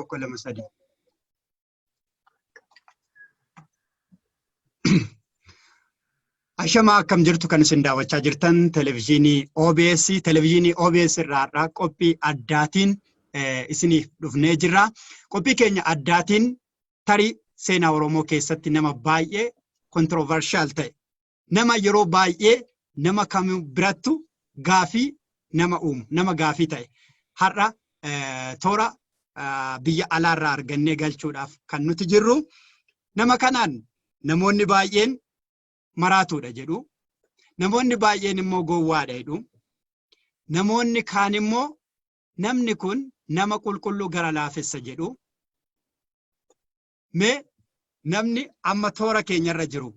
Tokko, lama, sadii. Ashamaa, akkam jirtu? Kan isin daawwachaa jirtan televezyiinii OBS. Televezyiinii OBS irraa har'aa qophii addaatiin isiniif dhufnee jirra. Qophii keenya addaatiin tarii seenaa Oromoo keessatti nama baay'ee controversial ta'e, nama yeroo baay'ee nama kamuu birattu gaafii nama uumu, nama gaafii ta'e har'a toora biyya alaarraa argannee galchuudhaaf kan nuti jirru. Nama kanaan namoonni baay'een maraatuudha jedhu. Namoonni baay'een immoo gowwaadha jedhu. Namoonni kaan immoo namni kun nama qulqulluu gara laafessa jedhu. Mee namni amma toora keenyarra jiru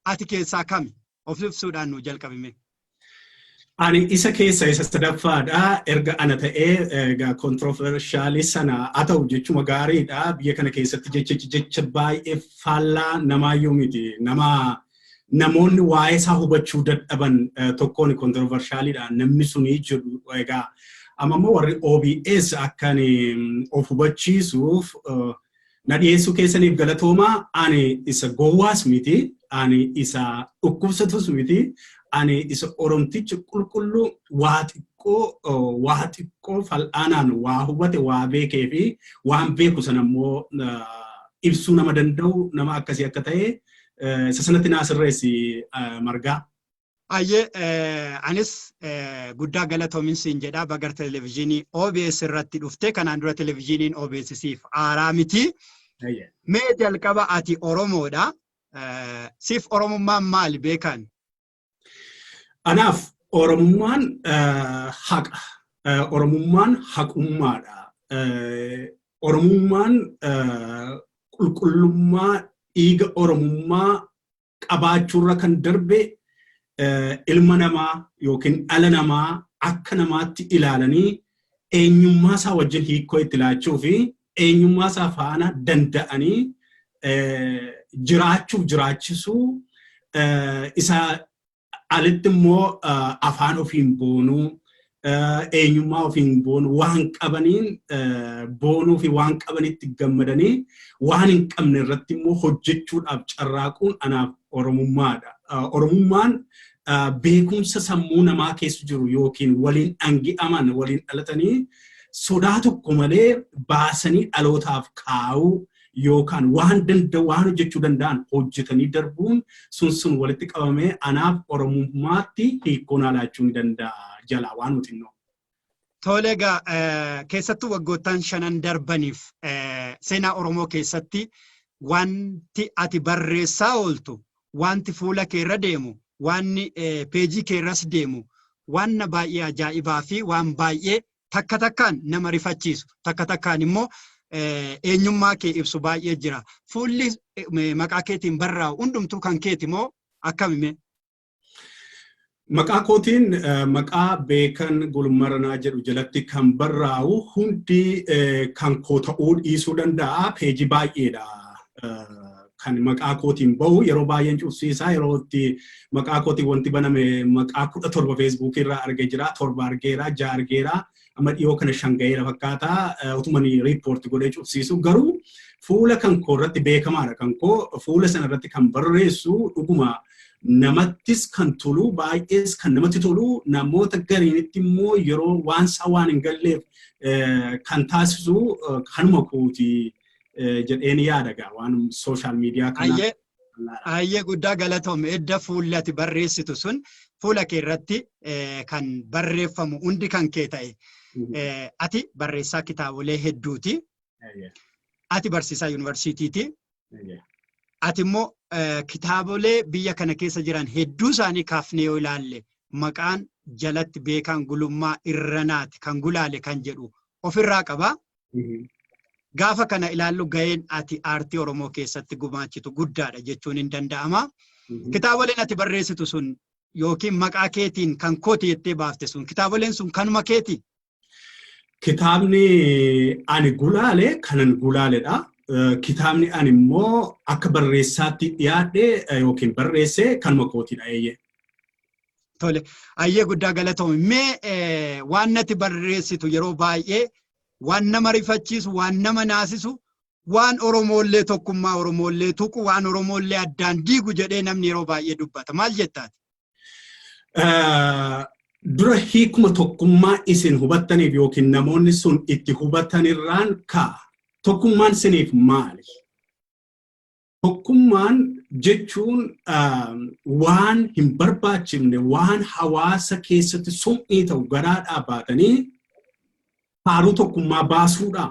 ati keessaa kami? Of ibsuudhaan nu jalqabime. Ani isa keessa isa sadaffaadha. Erga ana ta'ee egaa controversial sana haa ta'u jechuma gaariidha. Biyya kana keessatti jecha jecha baay'ee faallaa namaayyuu miti. Nama namoonni waa'ee isaa hubachuu dadhaban tokkoon controversialidha. Namni suni jedhu egaa amma immoo warri OBS akkan of hubachiisuuf na dhiyeessuu keessaniif galatoomaa. Ani isa gowwaas miti. Ani isa dhukkubsatus miti. Ani isa Oromticha qulqulluu waa xiqqoo fal'aanaan waa hubate, waa beekee fi waan beeku sana immoo ibsuu nama danda'u, nama akkasii akka ta'e isa sanatti naa sirreessi, Margaa. Ayyee, anis guddaa galatoomin siin jedha. Baga televezyiinii OBS irratti dhufte. Kanaan dura televezyiiniin OBS siif aaraa miti. Mee jalqaba, ati Oromoodha. Siif Oromummaan maali, Beekan? Anaaf Oromummaan haqa. Oromummaan haqummaadha. Oromummaan qulqullummaa dhiiga Oromummaa qabaachuurra kan darbe, ilma namaa yookiin dhala namaa akka namaatti ilaalanii eenyummaa isaa wajjin hiikoo itti laachuu fi eenyummaa isaa faana danda'anii jiraachuuf jiraachisuu, isa alitti immoo afaan ofiin boonuu, eenyummaa ofiin boonuu, waan qabaniin boonuu fi waan qabanitti gammadanii waan hin qabne irratti immoo hojjechuudhaaf carraaquun anaaf Oromummaadha. Oromummaan beekumsa sammuu namaa keessa jiru yookiin waliin dhangi'aman, waliin dhalatanii sodaa tokko malee baasanii dhalootaaf kaa'uu yookaan waan danda'u, waan hojjechuu danda'an hojjetanii darbuun sun walitti qabamee anaaf Oromummaatti hiikoo naa laachuu ni danda'a jalaa waan xinnoo. Tole, egaa keessattuu waggoottan shanan darbaniif seenaa Oromoo keessatti wanti ati barreessaa ooltu, wanti fuula kee irra deemu, wanni peejii kee irras deemu, waan baay'ee ajaa'ibaa fi waan baay'ee takka takkaan nama rifachiisu, takka takkaan immoo eenyummaa kee ibsu baay'ee jira. Fuulli maqaa keetiin barraa'u hundumtuu kan keeti moo akkamime? Maqaa kootiin, maqaa Beekan Gulmaranaa jedhu jalatti kan barraa'u hundi kan koo ta'uu dhiisuu danda'a. Peejii baay'eedha. Kan maqaa kootiin bahu yeroo baay'een cufsiisaa. Yeroo itti maqaa kootiin wanti baname maqaa 17 Feesbuukii irraa argee jira. Torba argeera, ja'a argeera. Amma dhiyoo kana shan gaheera fakkaata. Utumani report godhee cufsiisu garuu fuula kan koo irratti beekamaadha. Kan koo fuula sana irratti kan barreessu dhuguma namattis kan tolu, baay'ees kan namatti tolu, namoota gariinitti immoo yeroo waan isaa waan hin galleef kan taasisu kanuma kooti jedheen yaada gaa waan social media kana. Ayyee, guddaa galatoome. Edda fuulli ati barreessitu sun, fuula kee irratti kan barreeffamu hundi kan kee ta'e. Ati barreessaa kitaabolee hedduuti. Ati barsiisaa yuunivarsiitiiti. Ati immoo kitaabolee biyya kana keessa jiran hedduu isaanii kaafnee yoo ilaalle, maqaan jalatti Beekaan Gulummaa Irranaati kan gulaale kan jedhu ofirraa qaba. Gaafa kana ilaallu gaheen ati aartii Oromoo keessatti gumaachitu guddaadha jechuun hin danda'ama. Kitaaboleen ati barreessitu sun yookiin maqaa keetiin kan kooti jettee baafte sun, kitaaboleen sun kanuma keeti? Kitaabni ani gulaale kanan gulaaledha. Kitaabni ani immoo akka barreessaatti dhiyaadhe yookiin barreesse kanuma kootiidha, eeyyee. Tole, ayyee, guddaa galatoomi. Mee waan natti barreessitu yeroo baay'ee Waan nama rifachiisu, waan nama naasisu, waan Oromoollee tokkummaa Oromoollee tuqu, waan Oromoollee addaan diigu jedhee namni yeroo baay'ee dubbata. Maal jettaati? Dura hiikuma tokkummaa isin hubattaniif yookiin namoonni sun itti hubatanirraan ka'a. Tokkummaan isiniif maali? Tokkummaan jechuun waan hin barbaachifne, waan hawaasa keessatti summii ta'u garaadhaa baatanii faaruu tokkummaa baasuudha.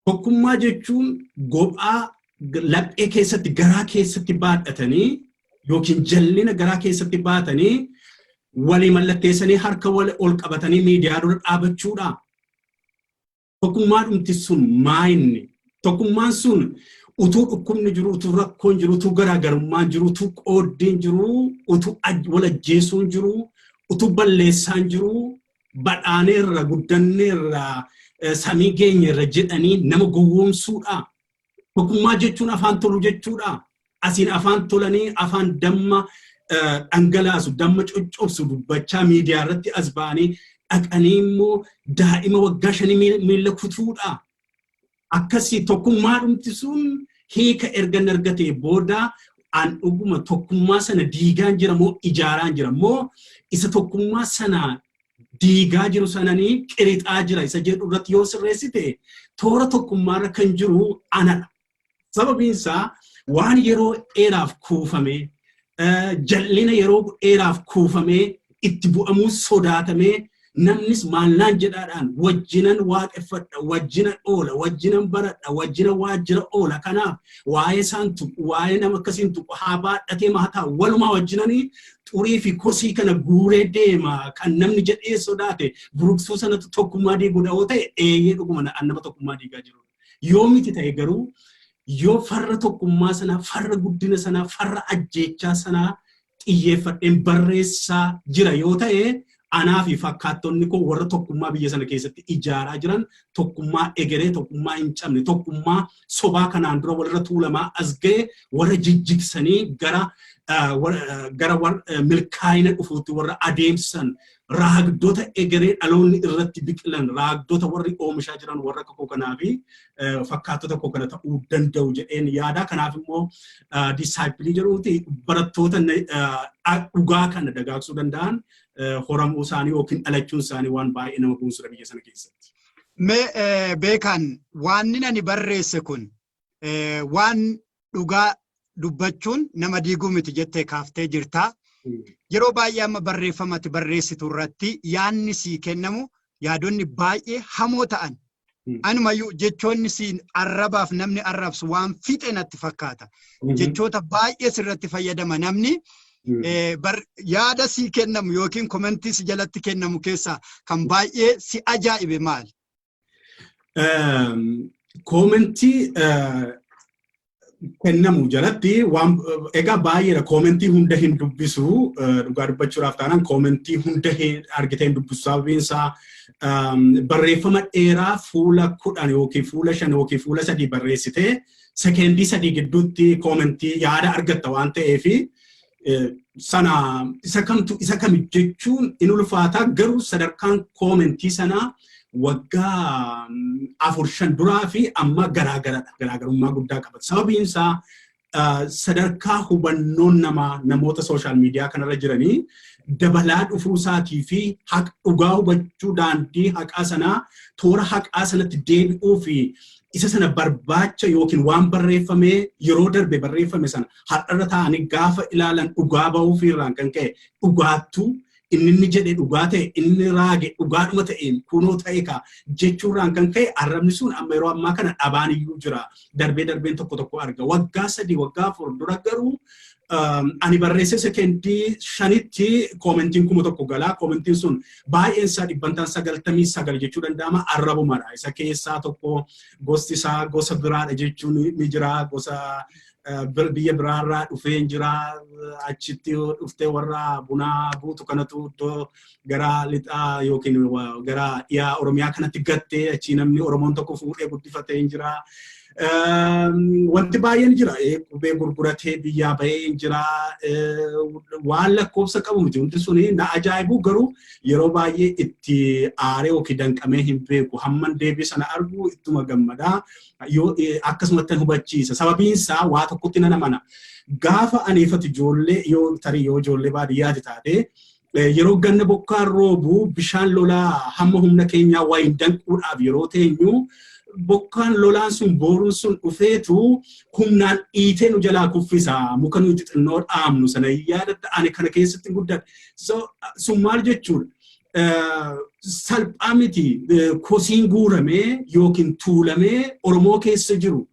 Tokkummaa jechuun gophaa laphee keessatti, garaa keessatti baadhatanii yookiin jallina garaa keessatti baatanii walii mallatteessanii harka wal ol qabatanii miidiyaa dura dhaabachuudha. Tokkummaa dhumti sun maayinni? Tokkummaan sun utuu dhukkubni jiru, utuu rakkoon jiru, utuu garaagarummaan jiru, utuu qooddiin jiru, utuu wal ajjeesuun jiru, utuu balleessaan jiru, badhaaneerra, guddanneerra, samii geenyerra jedhanii nama gowwoomsuudha. Tokkummaa jechuun afaan tolu jechuudha. Asiin afaan tolanii afaan damma dhangalaasu, damma coccobsu dubbachaa miidiyaa irratti as ba'anii dhaqanii immoo daa'ima waggaa 5 miilla kutuudha. Akkasii tokkummaa dhumti sun hiika erga argatee booda an dhuguma tokkummaa sana diigaan jira moo ijaaraan jira moo isa tokkummaa sana diigaa jiru sananii qirixaa jira isa jedhu irratti yoo sirreessite, toora tokkummaarra kan jiru anadha. Sababiin isaa waan yeroo dheeraaf kuufame, jal'ina yeroo dheeraaf kuufamee itti bu'amuu sodaatamee, namnis maallaan jedhaadhaan wajjinan waaqeffadha, wajjinan oola, wajjinan baradha, wajjinan waajjira oola. Kanaaf waa'ee isaan tuqu, waa'ee nama akkasiin tuqu haa baadhatee haa ta'u, walumaa wajjinanii xurii fi kosii kana guuree deema kan namni jedhee sodaate buruqsuu sanatu tokkummaa diiguudha yoo ta'e, eeyyee, dhuguma nama tokkummaa diigaa jiru. Yoo miti ta'e garuu, yoo farra tokkummaa sanaa, farra guddina sanaa, farra ajjeechaa sanaa xiyyeeffadheen barreessaa jira yoo ta'e, anaa fi fakkaattonni koo warra tokkummaa biyya sana keessatti ijaaraa jiran tokkummaa egeree, tokkummaa hin cabne, tokkummaa sobaa kanaan dura walirra tuulamaa as ga'e warra jijjigsanii gara milkaa'ina dhufuutti warra adeemsan, raagdota egeree dhaloonni irratti biqilan, raagdota warri oomishaa jiran warra akka koo kanaa fi fakkaattota koo kana ta'uu danda'u jedheen yaada. Kanaaf immoo disciple jedhuuti barattoota dhugaa kana dagaagsuu danda'an horamuu isaanii yookiin dhalachuun isaanii waan baay'ee nama boonsudha biyya sana keessatti. Mee Beekan, waan ani barreesse kun waan dhugaa dubbachuun nama diiguu miti jettee kaaftee jirtaa. Yeroo baay'ee amma barreeffama ati barreessitu irratti yaadni sii kennamu, yaadonni baay'ee hamoo ta'an. Anumayyuu jechoonni siin arrabaaf namni arrabsu waan fixe natti fakkaata. Jechoota baay'ee sirratti fayyadama namni. Yaada sii kennamu yookiin comment si jalatti kennamu keessaa kan baay'ee si ajaa'ibe maali? Comment kennamu jalatti waan egaa baay'eedha. Comment hunda hin dubbisu. Dhugaa dubbachuudhaaf taanaan comment hunda argitee hin dubbisu. Sababiin isaa barreeffama dheeraa fuula 10 yookiin fuula 5 yookiin fuula 3 barreessitee sekendii 3 gidduutti comment yaada argatta waan ta'eefi sana isa kamtu isa kami jechuun in ulfaata. Garuu sadarkaan comment sanaa waggaa 4 5 duraa fi amma garaagaradha. Garaagarummaa guddaa qaba. Sababiin isaa sadarkaa hubannoon namaa, namoota social media kanarra jiranii dabalaa dhufuu isaatii fi dhugaa hubachuu, daandii haqaa sanaa, toora haqaa sanatti deebi'uu fi isa sana barbaacha yookiin waan barreeffamee yeroo darbe barreeffame sana har'arra taa'anii gaafa ilaalan dhugaa bahuu fi irraan kan ka'e dhugaattuu inni jedhe dhugaa ta'e, inni raage dhugaadhuma ta'een kunoo ta'e kaa jechuurraan kan ka'e arrabni sun amma yeroo ammaa kana dhabaan iyyuu jira. Darbee darbeen tokko tokko arga. Waggaa 3, waggaa 4 dura garuu ani barreesse sekendii 5tti commentiin 1000 galaa. Commentiin sun baay'een isaa, dhibbantaan 99 jechuu danda'ama, arrabumadha. Isa keessaa tokko gosti isaa gosa biraadha jechuun ni jira. Gosa biyya biraarraa dhufee jira. Achitti dhuftee warra bunaa buutu kanatu iddoo gara lixaa yookiin gara dhiyaa Oromiyaa kanatti gattee achii namni Oromoon tokko fuudhee guddifatee hin jira. Wanti baay'een jira. Qubee gurguratee biyyaa bahee jira. Waan lakkoofsa qabu miti. Wanti suni na ajaa'ibu, garuu yeroo baay'ee itti aaree yookiin danqamee hin beeku. Hamman deebii sana argu ittuma gammadaa. Yoo akkasumatti hubachiisa. Sababiin isaa waa tokkotti nan amana. Gaafa aniifatu ijoollee, yoo tarii yoo ijoollee baadiyyaati taate, yeroo ganna bokkaan roobu bishaan lolaa hamma humna keenyaa waa hin danquudhaaf yeroo teenyu, bokkaan lolaan sun, booruun sun dhufeetu humnaan dhiitee nu jalaa kuffisa. Muka nuti xinnoo dhaabnu sana yaadatta, ani kana keessatti guddadhe. Sun maal jechuudha? Salphaa miti kosiin guuramee yookiin tuulamee Oromoo keessa jiru.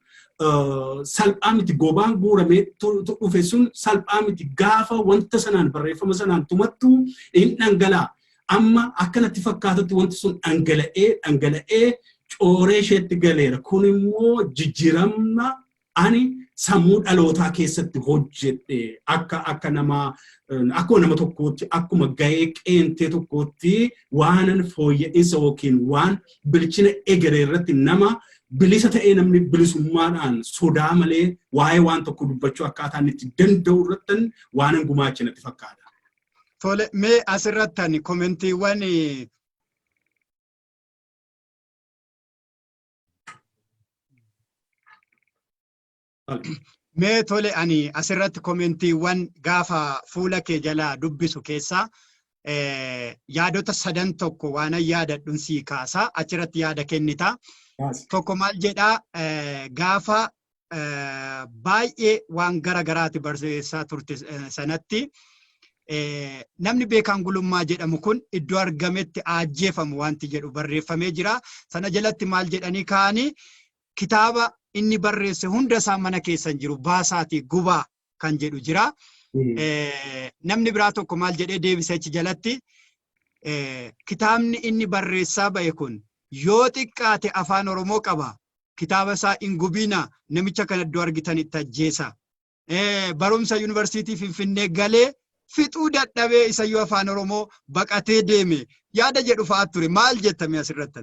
Salphaa miti, gobaan guuramee dhufe sun salphaa miti. Gaafa wanta sanaan, barreeffama sanaan tumattu hin dhangala'a. Amma akkanatti fakkaatutti wanti sun dhangala'ee dhangala'ee cooree isheetti galeera. Kun immoo jijjiiramna ani sammuu dhalootaa keessatti hojjedhe, akka nama, akkuma nama tokkootti, akkuma gahee qeentee tokkootti, waanan fooyya'insa yookiin waan bilchina egeree irratti nama bilisa ta'ee, namni bilisummaadhaan sodaa malee waa'ee waan tokko dubbachuu akkaataa inni itti danda'u irratti waanan gumaache natti fakkaata. Tole, mee asirratti commentiiwwan Mee tole, ani asirratti commentiiwwan gaafa fuula kee jalaa dubbisu keessaa yaadota sadan tokko waanan yaadadhuun sii kaasaa, achirratti yaada kennita. Tokko maal jedhaa? Gaafa baay'ee waan gara garaati barreessaa turte sanatti, namni Beekaan Gulummaa jedhamu kun iddoo argametti ajjeefamu wanti jedhu barreeffamee jira. Sana jalatti maal jedhanii kaa'anii? Kitaaba inni barreesse hunda isaa mana keessan jiru baasaatii gubaa kan jedhu jira. Namni biraa tokko maal jedhee deebise achi jalatti? Kitaabni inni barreessaa ba'e kun yoo xiqqaate afaan Oromoo qaba. Kitaaba isaa hin gubiina, namicha kana iddoo argitanitti ajjeesa. Barumsa yuunivarsiitii Finfinnee galee fixuu dadhabee isayyuu afaan Oromoo baqatee deeme yaada jedhu fa'aa ture. Maal jettame asirratti?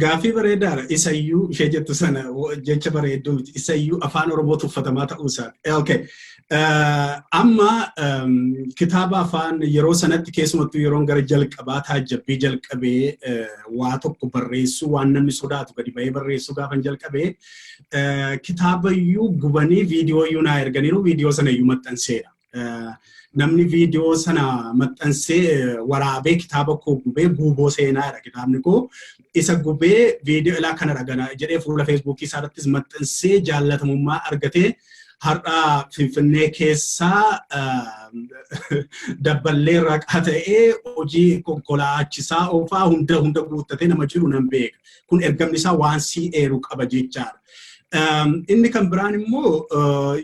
Gaaffii bareedaadha. Isayyuu ishee jettu sana jecha bareedduu miti. Isayyuu afaan Oromoo tuffatamaa ta'uu isaati. Okay. Amma kitaaba afaan yeroo sanatti, keessumattuu yeroon gara jalqabaa taajjabbii jalqabee, waa tokko barreessuu, waan namni sodaatu gadi ba'ee barreessuu gaafan jalqabee, kitaabayyuu gubanii viidiyooyyuu naa erganiiru, viidiyoo sana iyyuu maxxanseera. Namni viidiyoo sana maxxansee waraabee kitaaba koo gubee, Guuboo Seenaadha kitaabni koo. Isa gubee viidiyoo ilaa kana dhagana jedhee fuula Feesbuukii isaa irrattis maxxansee jaallatamummaa argatee, har'a Finfinnee keessaa dabballee raqaa ta'ee hojii konkolaachisaa oofaa hunda hunda guuttatee nama jiru nan beeka. Kun ergamni isaa waan sii eeru qaba jechaadha. Inni kan biraan immoo,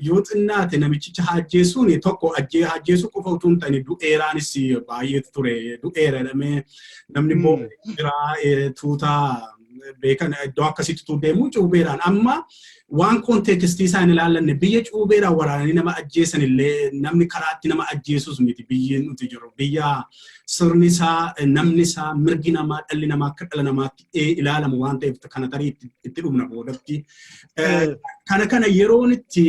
yoo xinnaate namichicha ajjeesuun tokko ajjeesuu qofa utuu hin ta'in du'eeraanis baay'eetu ture. Du'eera jedhamee namni jira, tuutaa beekan iddoo akkasiitti utuu deemu cuubeeraan. Amma waan contextii isaa hin ilaallanne, biyya cuubeeraan waraananii nama ajjeesan illee namni karaatti nama ajjeesus miti biyyi nuti jiru. Biyya sirni isaa, namni isaa, mirgi namaa, dhalli namaa akka dhala namaatti ilaalamu waan ta'eef, kana tarii itti dhumna boodatti. Kana yeroon itti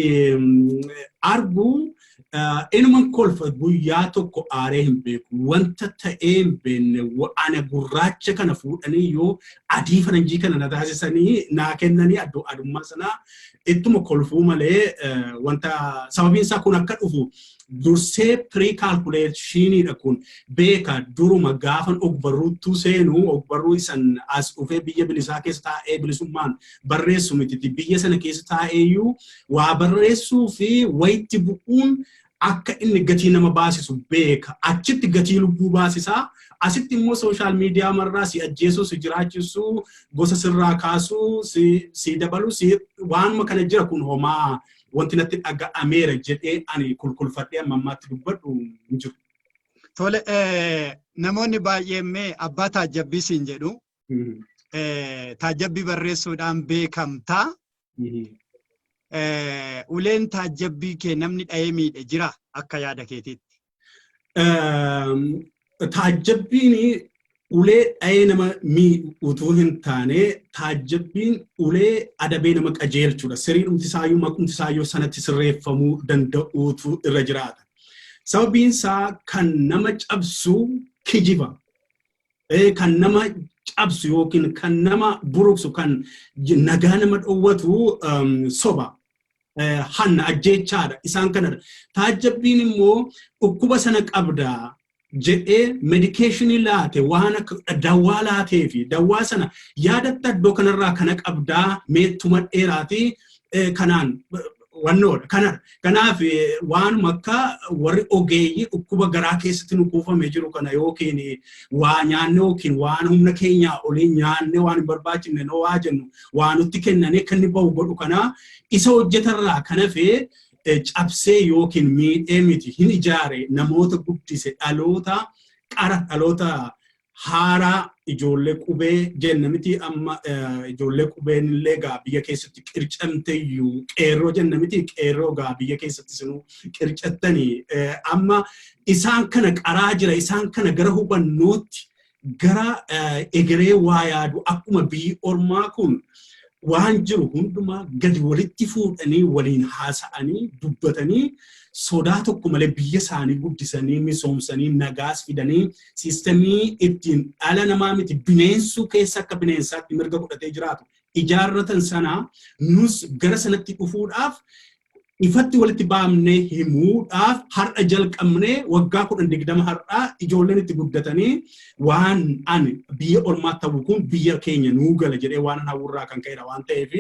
argu inuman kolfa, guyyaa tokko aaree hin beeku. Wanta ta'ee hin beekne, ana gurraacha kana fuudhanii yoo adii faranjii kana na taasisanii naa kennanii addoo adummaa sanaa ittuma kolfuu malee, wanta sababiin isaa kun akka dhufu dursee pre-calculationiidha, kun beeka. Duruma gaafan ogbarruuttuu seenu, ogbarruu isan as dhufee biyya bilisaa keessa taa'ee bilisummaan barreessu miti, biyya sana keessa taa'eeyyuu waa barreessuu fi wayitti bu'uun akka inni gatii nama baasisu beeka. Achitti gatii lubbuu baasisaa, asitti immoo social media marraa si ajjeesuu, si jiraachisuu, gosa sirraa kaasuu, si dabaluu, si waanuma kana jira. Kun homaa wanti natti dhaga'ameera jedhee ani kulkulfadhee amma ammaatti dubbadhu hin jiru. Tole, namoonni baay'een mee abbaa taajjabbii siin jedhu. Taajjabbii barreessuudhaan beekamtaa. Uleen taajjabbii kee namni dha'ee miidhe jira akka yaada keetiitti? Taajjabbiin Ulee dha'ee nama miidhu utuu hin taane, taajjabbiin ulee adabee nama qajeelchuudha. Siriidhumti isaayyuu, maqumti isaayyuu sanatti sirreeffamuu danda'uutu irra jiraata. Sababiin isaa kan nama cabsu kijiba. Kan nama cabsu yookiin kan nama buruqsu, kan nagaa nama dhowwatu soba. Hanna, ajjeechaadha. Isaan kanadha. Taajjabbiin immoo dhukkuba sana qabdaa jedhee medication laate, waan akka dawwaa laatee fi dawwaa sana yaadatta, iddoo kanarraa kana qabdaa, meettuma dheeraati kanaan wannoodha. Kanadha. Kanaaf waanuma akka warri ogeeyyii dhukkuba garaa keessatti nu kuufame jiru kana yookiin waa nyaanne yookiin waan humna keenyaa olii nyaanne, waan hin barbaachifne noo waa jennu, waa nutti kennanii akka inni bahu godhu kana isa hojjetarraa kanafee cabsee yookiin miidhee miti, hin ijaare, namoota guddise, dhaloota qara, dhaloota haaraa, ijoollee qubee jenna miti amma? Ijoollee qubeen illee gaa biyya keessatti qircamteyyuu, qeerroo jenna miti? Qeerroo gaa biyya keessatti sinuu qircattanii amma isaan kana qaraa jira. Isaan kana gara hubannootti, gara egeree waa yaadu, akkuma biyyi ormaa kun waan jiru hundumaa gadi walitti fuudhanii, waliin haasa'anii, dubbatanii, sodaa tokko malee biyya isaanii guddisanii, misoomsanii, nagaas fidanii, system ittiin dhala namaa miti bineensuu keessa akka bineensaatti mirga godhatee jiraatu ijaarratan sana, nus gara sanatti dhufuudhaaf ifatti walitti baamnee himuudhaaf har'a jalqabnee, waggaa 10 20 har'aa ijoolleen itti guddatanii, waan ani biyya ormaa ta'u kun biyya keenya nuu gala jedhee waan hawwurraa kan ka'edha waan ta'eef,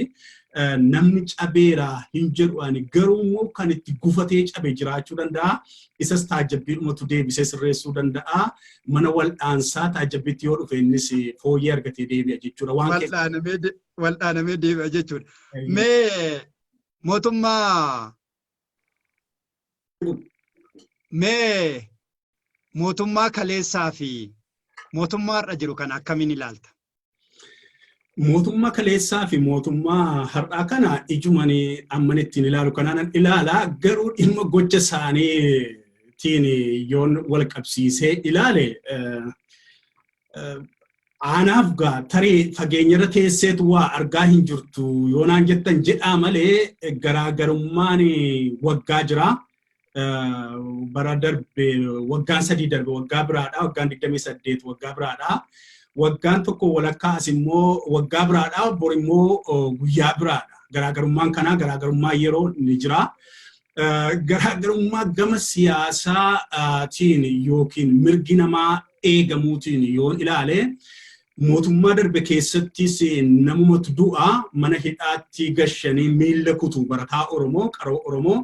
namni cabeera hin jedhu ani. Garuu immoo kan itti gufatee cabe jiraachuu danda'a. Isas taajjabbiidhumatu deebisee sirreessuu danda'a. Mana wal'aansaa taajjabbiitti yoo dhufe innis fooyyee argatee deebi'a jechuudha. Wal'aanamee deebi'a jechuudha. Mee mootummaa mee mootummaa kaleessaa fi mootummaa har'a jiru kana akkamiin ilaalta? Mootummaa kaleessaa fi mootummaa har'aa kana ijuman amman ittiin ilaalu kanaan ilaala. Garuu dhimma gocha isaaniitiin yoon wal qabsiisee ilaale, aanaaf gaa tarii fageenyarra teesseetu waa argaa hin jirtu yoonaan jettan jedhaa malee, garaagarummaan waggaa jira. Bara darbe, waggaan 3 darbe waggaa biraadha. Waggaan 28 waggaa biraadha. Waggaan tokko walakkaa as immoo waggaa biraadha. Bor immoo guyyaa biraadha. Garaagarummaan kanaa, garaagarummaa yeroo ni jira. Garaagarummaa gama siyaasaatiin yookiin mirgi namaa eegamuutiin yoon ilaale, mootummaa darbe keessattis namumatu du'a, mana hidhaatti gashanii miilla kutu barataa Oromoo, qaroo Oromoo.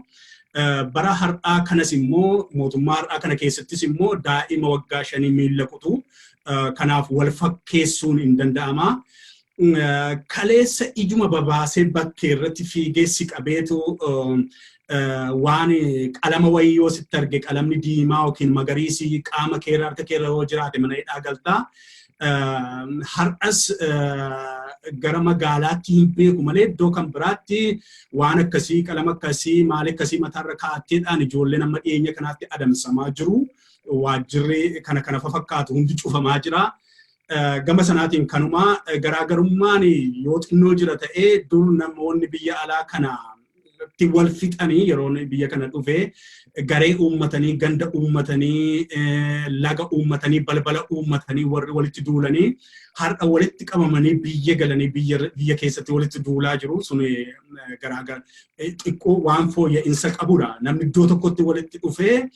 Bara har'aa kanas immoo, mootummaa har'aa kana keessattis immoo daa'ima waggaa 5 miilla kutu. Kanaaf wal fakkeessuun hin danda'ama. Kaleessa ijuma babaasee bakkee irratti fiigee si qabeetu waan qalama wayii yoo sitti arge, qalamni diimaa yookiin magariisi qaama keerra, harka keerra yoo jiraate, mana hidhaa galtaa. Har'as gara magaalaatti hin beeku malee, iddoo kan biraatti waan akkasii, qalama akkasii, maal akkasii mataarra kaa'atteedhaan ijoolleen amma dhiyeenya kanaatti adamsamaa jiru. Waajjirri kana kana fakkaatu hundi cufamaa jira. Gama sanaatiin kanuma garaagarummaan yoo xinnoo jira ta'ee, dur namoonni biyya alaa kana itti wal fixanii, yeroo biyya kana dhufe garee uummatanii, ganda uummatanii, laga uummatanii, balbala uummatanii warri walitti duulanii har'a walitti qabamanii biyya galanii biyya keessatti walitti duulaa jiru. Sun garaagara xiqqoo waan fooyya'insa qabudha. Namni iddoo tokkotti walitti dhufee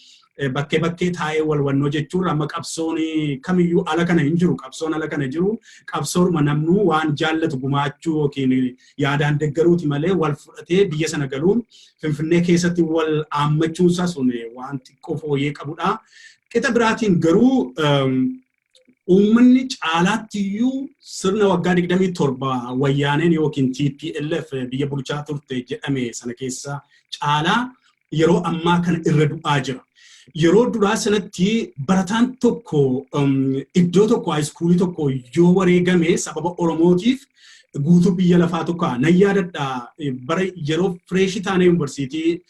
bakkee bakkee taa'ee walwannoo jechuun, amma qabsoon kamiyyuu ala kana hin jiru. Qabsoon ala kana jiru qabsoodhuma namnuu waan jaallatu gumaachuu yookiin yaadaan deeggaruuti malee, wal fudhatee biyya sana galuun Finfinnee keessatti wal aammachuunsaa sun waan xiqqoo fooyyee qabudha. Qixa biraatiin garuu uummanni caalaattiyyuu sirna waggaa 27 wayyaaneen yookiin TPLF biyya bulchaa turte jedhame sana keessa caalaa yeroo ammaa kana irra du'aa jira. Yeroo duraa sanatti barataan tokko iddoo tokko, high school tokko yoo wareegame sababa Oromootiif Guutuu biyya lafaatu ka'a. Nan yaadadha, bara yeroo fresh taanee yuunivarsiitii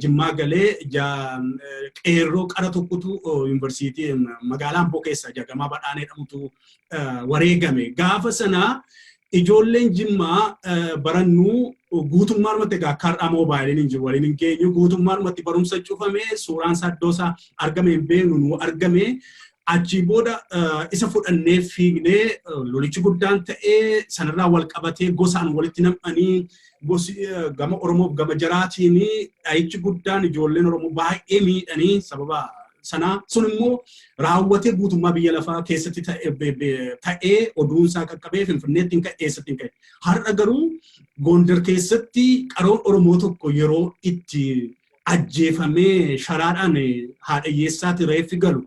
Jimmaa galee, qeerroo qara tokkotu yuunivarsiitii magaalaa Amboo keessa Jagamaa Badhaanee jedhamutu wareegame. Gaafa sanaa ijoolleen Jimmaa barannuu guutummaadhumatti, egaa akka har'aa moobaayiliin hin jiru, waliin hin geenyu, guutummaadhumatti barumsa cufame. Suuraan isaa iddoo isaa argame hin beeknu, nu argame. Achii booda isa fudhannee fiignee lolichi guddaan ta'ee, sanarraa wal qabatee gosaan walitti nam'anii, gosi gama Oromoof gama jaraatiin dhahichi guddaan, ijoolleen Oromoo baay'ee miidhanii sababa sanaa. Sun immoo raawwatee guutummaa biyya lafaa keessatti ta'ee, oduun isaa qaqqabee Finfinneetti hin ka'e, eessatti hin ka'e. Har'a garuu Gondar keessatti qaroon Oromoo tokko yeroo itti ajjeefamee sharaadhaan haadha hiyyeessaatti reeffi galu,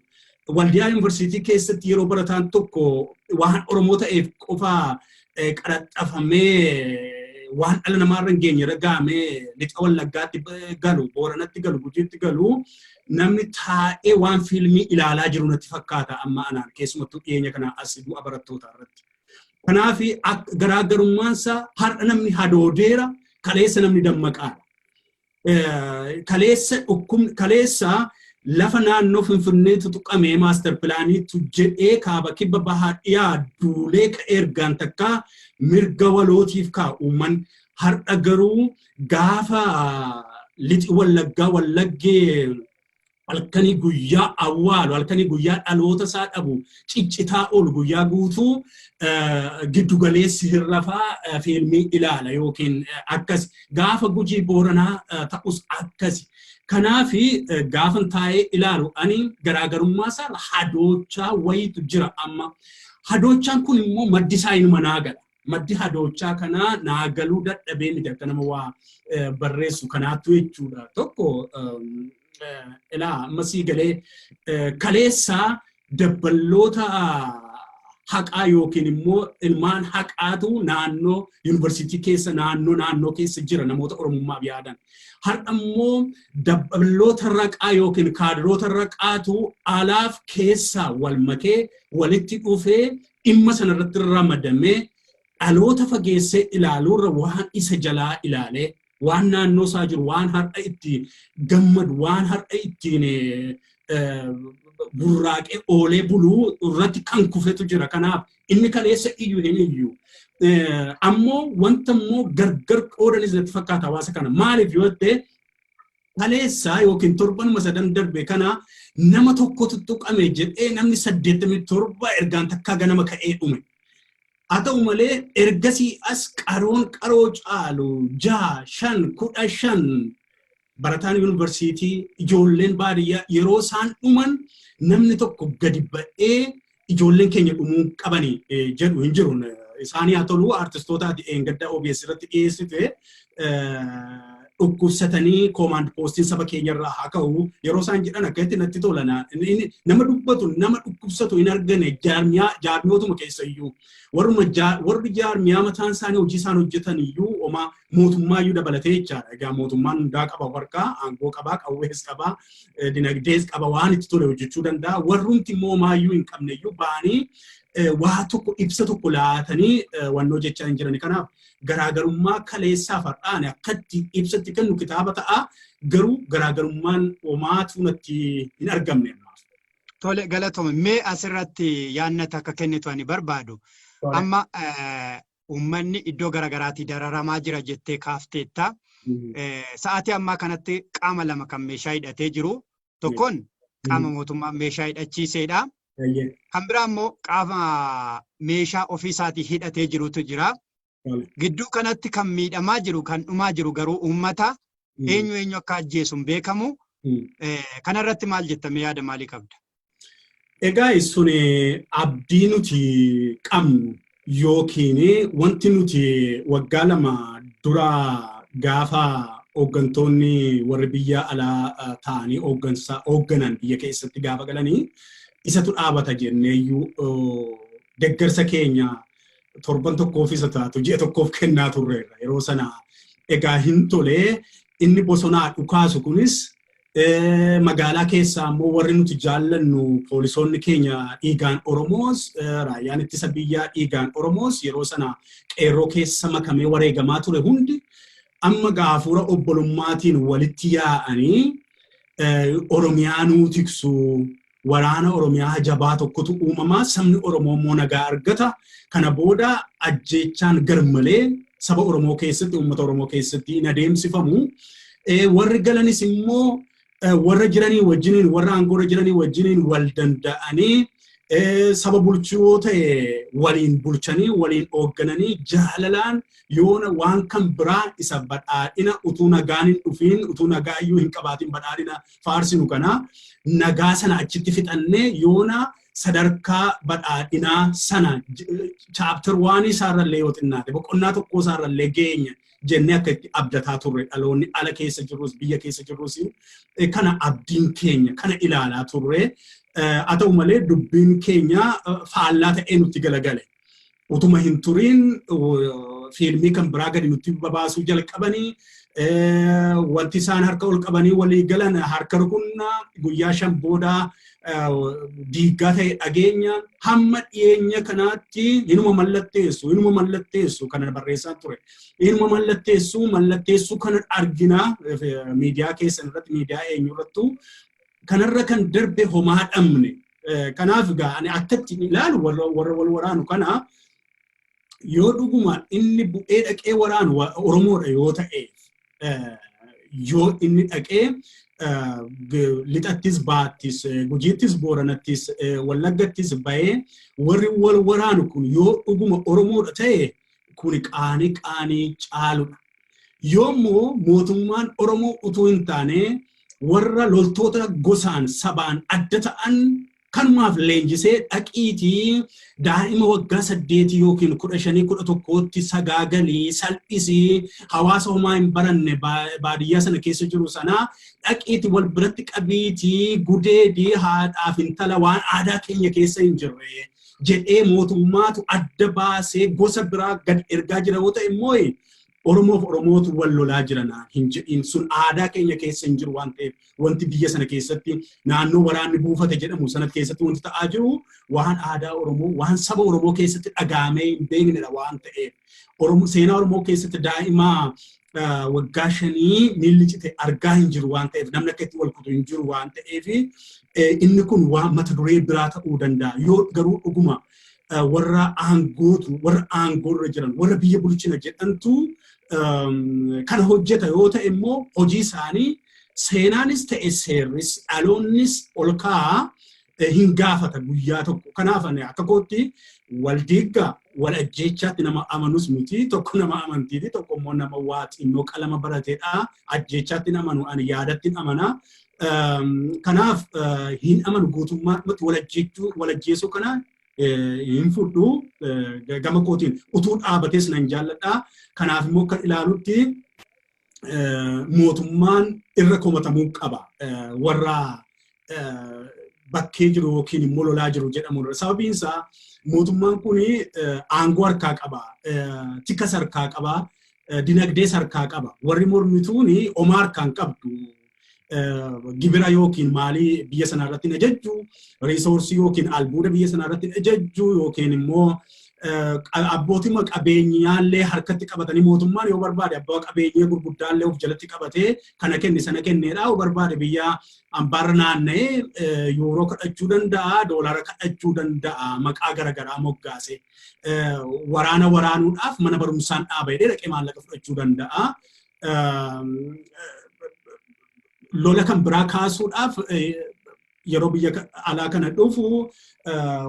Waldiyaa Yuunivarsiitii keessatti yeroo barataan tokko waan Oromoo ta'eef qofa qaraxxafamee, waan dhala namaarra hin geenye irra gahamee, Lixa Wallaggaatti galu, Booranatti galu, Gujiitti galu, namni taa'ee waan fiilmii ilaalaa jiru natti fakkaata amma anaan, keessumattuu dhiyeenya kana as du'a barattootaa irratti. Kanaaf garaagarummaansaa har'a namni hadoodeera, kaleessa namni dammaqaadha. Kaleessa dhukkubni, kaleessa lafa naannoo Finfinneetu tuqamee master planiitu jedhee kaaba, kibba, bahaa, dhiyaa duulee ka'ee ergaan takkaa mirga walootiif kaa uumman. Har'a garuu gaafa Lixi Wallaggaa, Wallaggee halkanii guyyaa awwaalu, halkanii guyyaa dhaloota isaa dhabu, ciccitaa oolu, guyyaa guutuu giddugaleessi hirrafaa fiilmii ilaala yookiin akkas. Gaafa Gujii, Booranaa ta'us akkasi. Kanaaf gaafan taa'ee ilaalu ani garaagarummaa isaa hadoochaa wayitu jira amma. Hadoochaan kun immoo maddi isaa inuma naa gala. Maddi hadoochaa kanaa naa galuu dadhabee miti, akka nama waa barreessu kanaattu jechuudha. Tokko ilaa, amma sii galee, kaleessaa dabballoota haqaa yookiin immoo ilmaan haqaatu naannoo yuunivarsiitii keessa, naannoo naannoo keessa jira, namoota Oromummaaf yaadan. Har'a immoo dabballoota raqaa yookiin kaadiroota raqaatu alaaf keessaa wal makee walitti dhufee dhimma sanarratti ramadamee, dhaloota fageessee ilaaluurra waan isa jalaa ilaalee, waan naannoo isaa jiru, waan har'a itti gammadu, waan har'a ittiin burraaqee oolee buluu irratti kan kufetu jira. Kanaaf inni kaleessa iyyuu hin iyyu. Ammoo wanta immoo gargar qoodanis natti fakkaata hawaasa kana. Maaliif yoo ta'e, kaleessa yookiin torbanuma sadan darbe kana nama tokkotu tuqame jedhee namni 87 ergaan takkaa ganama ka'ee dhume. Haa ta'u malee, ergasii as qaroon qaroo caalu jaha, 5, 15 barataan yuunivarsiitii, ijoolleen baadiyyaa yeroo isaan dhuman namni tokko gadi ba'ee ijoolleen keenya dhumuu qabanii jedhu hin jiru. Isaanii haa tolu, artistootaati eengadda OBS irratti dhiyeessite dhukkubsatanii command postiin saba keenyarraa haa ka'u yeroo isaan jedhan akkatti natti tola. Nama dubbatu, nama dhukkubsatu hin argane jaarmiyaa jaarmiyootuma keessa iyyuu. Warruma warri jaarmiyaa mataan isaanii hojii isaan hojjetan iyyuu homaa mootummaa iyyuu dabalatee jechaadha. Egaa mootummaan hundaa qaba harkaa, aangoo qabaa, qawwees qabaa, dinagdees qaba, waan itti tole hojjechuu danda'a. Warrumti immoo homaayyuu hin qabne iyyuu ba'anii waa tokko ibsa tokko laatanii wannoo jechaa hin jiran. Kanaaf garaagarummaa kaleessaaf har'aan akkatti ibsatti kennu kitaaba ta'a. Garuu garaagarummaan homaatu natti hin argamne. Tole, galatoome. Mee asirratti yaadnata akka kennitu ani barbaadu. Amma uummanni iddoo garaagaraatii dararamaa jira jettee kaafteetta. Sa'aatii ammaa kanatti qaama lama kan meeshaa hidhatee jiru. Tokkoon qaama mootummaa meeshaa hidhachiiseedha. Kan biraa immoo qaama meeshaa ofiisaatii hidhatee jirutu jira. Gidduu kanatti kan miidhamaa jiru, kan dhumaa jiru garuu uummata. Eenyu eenyu akka ajjeesu hin beekamu. Kanarratti maal jettamee, yaada maalii qabda? Egaa sun abdii nuti qabnu yookiin wanti nuti waggaa 2 dura gaafa hooggantoonni warri biyya alaa ta'anii hooggansa hoogganan biyya keessatti gaafa galanii isatu dhaabata jenneeyyuu deeggarsa keenya torban tokkoof isa taatu ji'a tokkoof kennaa turreerra yeroo sana. Egaa hin tolee, inni bosonaa dhukaasu kunis Magaalaa keessaa immoo warri nuti jaallannu poolisoonni keenya dhiigaan Oromoos, raayyaan ittisa biyyaa dhiigaan Oromoos yeroo sana qeerroo keessa makamee wareegamaa ture hundi amma gaafuura obbolummaatiin walitti yaa'anii Oromiyaa nuu tiksu, waraana Oromiyaa jabaa tokkotu uumamaa, sabni Oromoo immoo nagaa argata. Kana booda ajjeechaan garmalee saba Oromoo keessatti, uummata Oromoo keessatti hin adeemsifamu. Warri galanis immoo warra jiranii wajjiniin, warra aangoorra jiranii wajjiniin wal danda'anii, saba bulchuu yoo ta'e waliin bulchanii, waliin hooggananii, jaalalaan yoona waan kan biraa isa badhaadhina utuu nagaan hin dhufiin, utuu nagaa iyyuu hin qabaatin badhaadhina faarsinu kana, nagaa sana achitti fixannee yoona sadarkaa badhaadhinaa sana chapter 1 isaarrallee yoo xinnaate boqonnaa tokko isaarrallee geenya jennee akka itti abdataa turre, dhaloonni ala keessa jirrus biyya keessa jirrus kana abdiin keenya kana ilaalaa turre. Haa ta'u malee, dubbiin keenya faallaa ta'ee nutti galagale. Utuma hin turiin fiilmii kan biraa gadi nutti babaasuu jalqabanii, wanti isaan harka ol qabanii walii galan harka rukunnaa, guyyaa 5 booda diiggaa ta'e dhageenya. Hamma dhiyeenya kanaatti hinuma mallatteessu kana barreessaa ture. Hinuma mallatteessu, mallatteessuu kana argina miidiyaa keessan irratti, miidiyaa eenyu irrattuu. Kanarra kan darbe homaa dhabne. Kanaaf egaa ani akkatti ilaalu, warra wal waraanu kana, yoo dhuguma inni bu'ee dhaqee waraanu Oromoodha yoo ta'e, yoo inni dhaqee lixattis, baattis, Gujiittis, Booranattis, Wallaggattis bahee warri wal waraanu kun yoo dhuguma Oromoodha ta'e, kun qaanii qaanii caaludha. Yoommoo mootummaan Oromoo utuu hin taane warra loltoota gosaan sabaan adda ta'an kanumaaf leenjisee, dhaqiitii daa'ima waggaa 8 yookiin 15, 11tti sagaagalii salphisii, hawaasa homaa hin baranne baadiyyaa sana keessa jiru sana dhaqiitii wal biratti qabiitii gudeedii haadhaaf intala, waan aadaa keenya keessa hin jirre jedhee mootummaatu adda baasee gosa biraa gad ergaa jira yoo ta'e immoo, Oromoof Oromootu wal lolaa jirana hin jedhin. Sun aadaa keenya keessa hin jiru waan ta'eef, wanti biyya sana keessatti naannoo waraanni buufate jedhamu sana keessatti wanti ta'aa jiru waan aadaa Oromoo, waan saba Oromoo keessatti dhagaamee hin beeknedha waan ta'eef. Oromoo, seenaa Oromoo keessatti daa'ima waggaa 5 miilli cite argaa hin jiru waan ta'eef, namni akka itti wal kutu hin jiru waan ta'eef, inni kun waan mata duree biraa ta'uu danda'a. Yoo garuu dhuguma warra aangootu, warra aangoorra jiran, warra biyya bulchina jedhantu kana hojjeta yoo ta'e immoo, hojii isaanii seenaanis ta'e seerris dhaloonnis ol kaa'aa hin gaafata guyyaa tokko. Kanaaf ani akka kootti wal diiggaa wal ajjeechaatti nama amanus miti. Tokko nama amantiiti, tokko immoo nama waa xinnoo qalama barateedha. Ajjeechaatti hin amanu, ani yaadatti hin amana. Kanaaf hin amanu, guutummaatti wal ajjeechuu, wal ajjeesuu kana hin fudhu. Gama kootiin utuu dhaabates nan jaalladha. Kanaaf immoo kan ilaalutti mootummaan irra komatamuu qaba. Warra bakkee jiru yookiin immoo lolaa jiru jedhamu irra. Sababiin isaa mootummaan kun aangoo harkaa qaba, tikas harkaa qaba, dinagdees harkaa qaba. Warri mormituun homaa harkaa hin qabdu. Gibira yookiin maalii biyya sanaa irratti hin ajajju, resource yookiin albuuda biyya sanaa irratti hin ajajju, yookiin immoo abbootii qabeenyaallee harkatti qabatanii, mootummaan yoo barbaade abbaa qabeenyaa gurguddaallee of jalatti qabatee kana kenne sana kenneedha. Yoo barbaade biyya ambaarra naanna'ee yuuroo kadhachuu danda'a, doolaara kadhachuu danda'a, maqaa garaagaraa moggaase. Waraana waraanuudhaaf mana barumsaan dhaaba jedhee dhaqee maallaqa fudhachuu danda'a. Lola kan biraa kaasuudhaaf yeroo biyya alaa kana dhufu,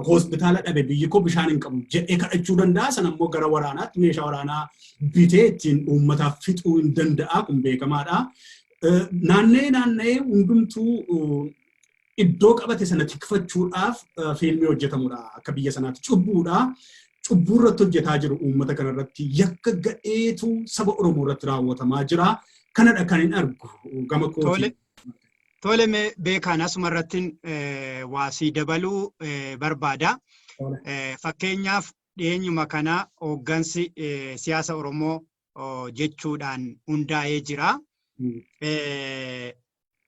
hospitaala dhabe, biyyi koo bishaan hin qabu jedhee kadhachuu danda'a. Sana immoo gara waraanaatti meeshaa waraanaa bitee ittiin uummataaf fixuu hin danda'a. Kun beekamaadha. Naanna'ee naanna'ee hundumtuu iddoo qabate sana tikfachuudhaaf fiilmii hojjetamudha. Akka biyya sanaatti cubbuudha. Cubbuu irratti hojjetaa jiru uummata kanarratti, yakka gadheetu saba Oromoo irratti raawwatamaa jira. Kanadha kan hin argu gama kootiin. Tole, mee beekaan asuma irratti waasii dabaluu barbaada. Fakkeenyaaf, dhiyeenyuma kana hooggansi siyaasa Oromoo jechuudhaan hundaa'ee jira.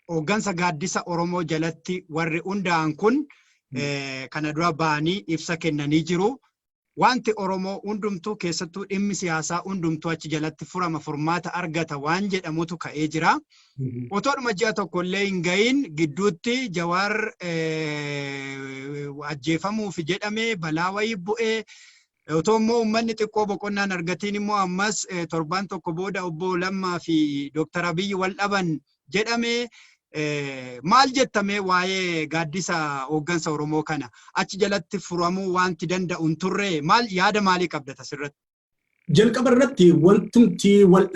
Hooggansa Gaaddisa Oromoo jalatti warri hundaa'an kun kana dura ba'anii ibsa kennanii jiru. Wanti Oromoo hundumtuu, keessattuu dhimmi siyaasaa hundumtuu achi jalatti furama, furmaata argata waan jedhamutu ka'ee jira. Otoodhuma ji'a tokko illee hin ga'iin gidduutti Jawaar ajjeefamuuf jedhamee balaa wayii bu'ee, otoo immoo uummanni xiqqoo boqonnaan argatiin immoo ammas torbaan tokko booda obbo Lammaa fi Dooktar Abiyyi wal dhaban jedhamee, maal jettamee waa'ee Gaaddisa Hooggansa Oromoo kana achi jalatti furamuu wanti danda'u hin turre? Maal yaada maalii qabda tasirratti? Jalqaba irratti wantumti wal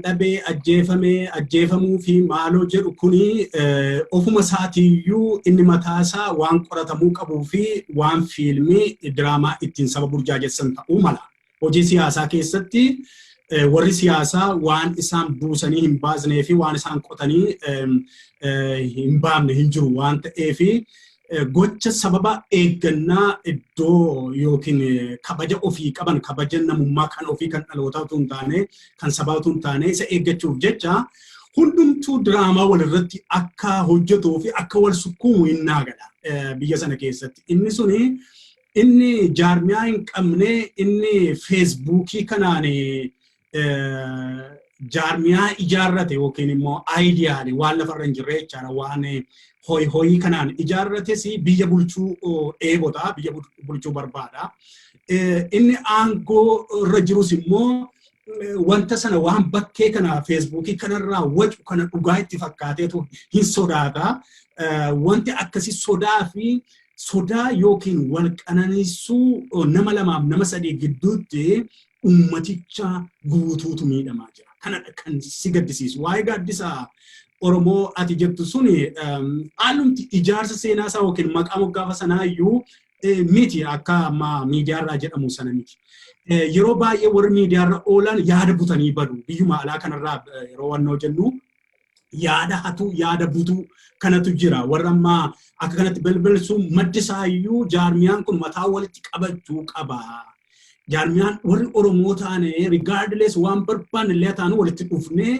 dhabee ajjeefamee ajjeefamuu fi maaloo jedhu kuni ofuma isaatiiyyuu inni mataasaa waan qoratamuu qabuu fi waan fiilmii diraamaa ittiin saba burjaajessan ta'uu mala. Hojii siyaasaa keessatti warri siyaasaa waan isaan buusanii hin baasnee fi waan isaan qotanii hin baafne hin jiru waan ta'eefi, gocha sababa eeggannaa iddoo yookiin kabaja ofii qaban, kabaja namummaa kan ofii, kan dhalootaa utuu hin taane, kan sabaa utuu hin taane, isa eeggachuuf jecha hundumtuu diraamaa walirratti akka hojjetuu fi akka wal sukkuumu hin naagadha biyya sana keessatti. Inni suni inni jaarmiyaa hin qabne, inni Feesbuukii kanaan jaarmiyaa ijaarrate yookiin immoo ideally waan lafarra hin jirre jechaadha, waan hoyi hoyii kanaan ijaarrates biyya bulchuu dheebota, biyya bulchuu barbaada. Inni aangoo irra jirus immoo wanta sana, waan bakkee kana Feesbuukii kanarraa wacu kana dhugaa itti fakkaateetu hin sodaata. Wanti akkasii sodaa fi sodaa yookiin wal qananiisuu nama lamaaf nama sadii gidduutti ummaticha guutuutu miidhamaa jira. Kanadha kan si gaddisiisu. Waa'ee Gaaddisa Oromoo ati jettu suni haalumti ijaarsa seenaa isaa yookiin maqaa moggaafa sanaa iyyuu miti, akka amma miidiyaarraa jedhamu sana miti. Yeroo baay'ee warri miidiyaarra oolan yaada butanii badu. Biyyuma alaa kanarraa yeroo wannoo jennu yaada hatu, yaada butuu kanatu jira. Warra ammaa akka kanatti balbalsu maddi isaayyuu jaarmiyaan kun mataa walitti qabachuu qaba. Jaarmiyaan warri Oromoo ta'an regardless waan barbaanne illee ta'an walitti dhufnee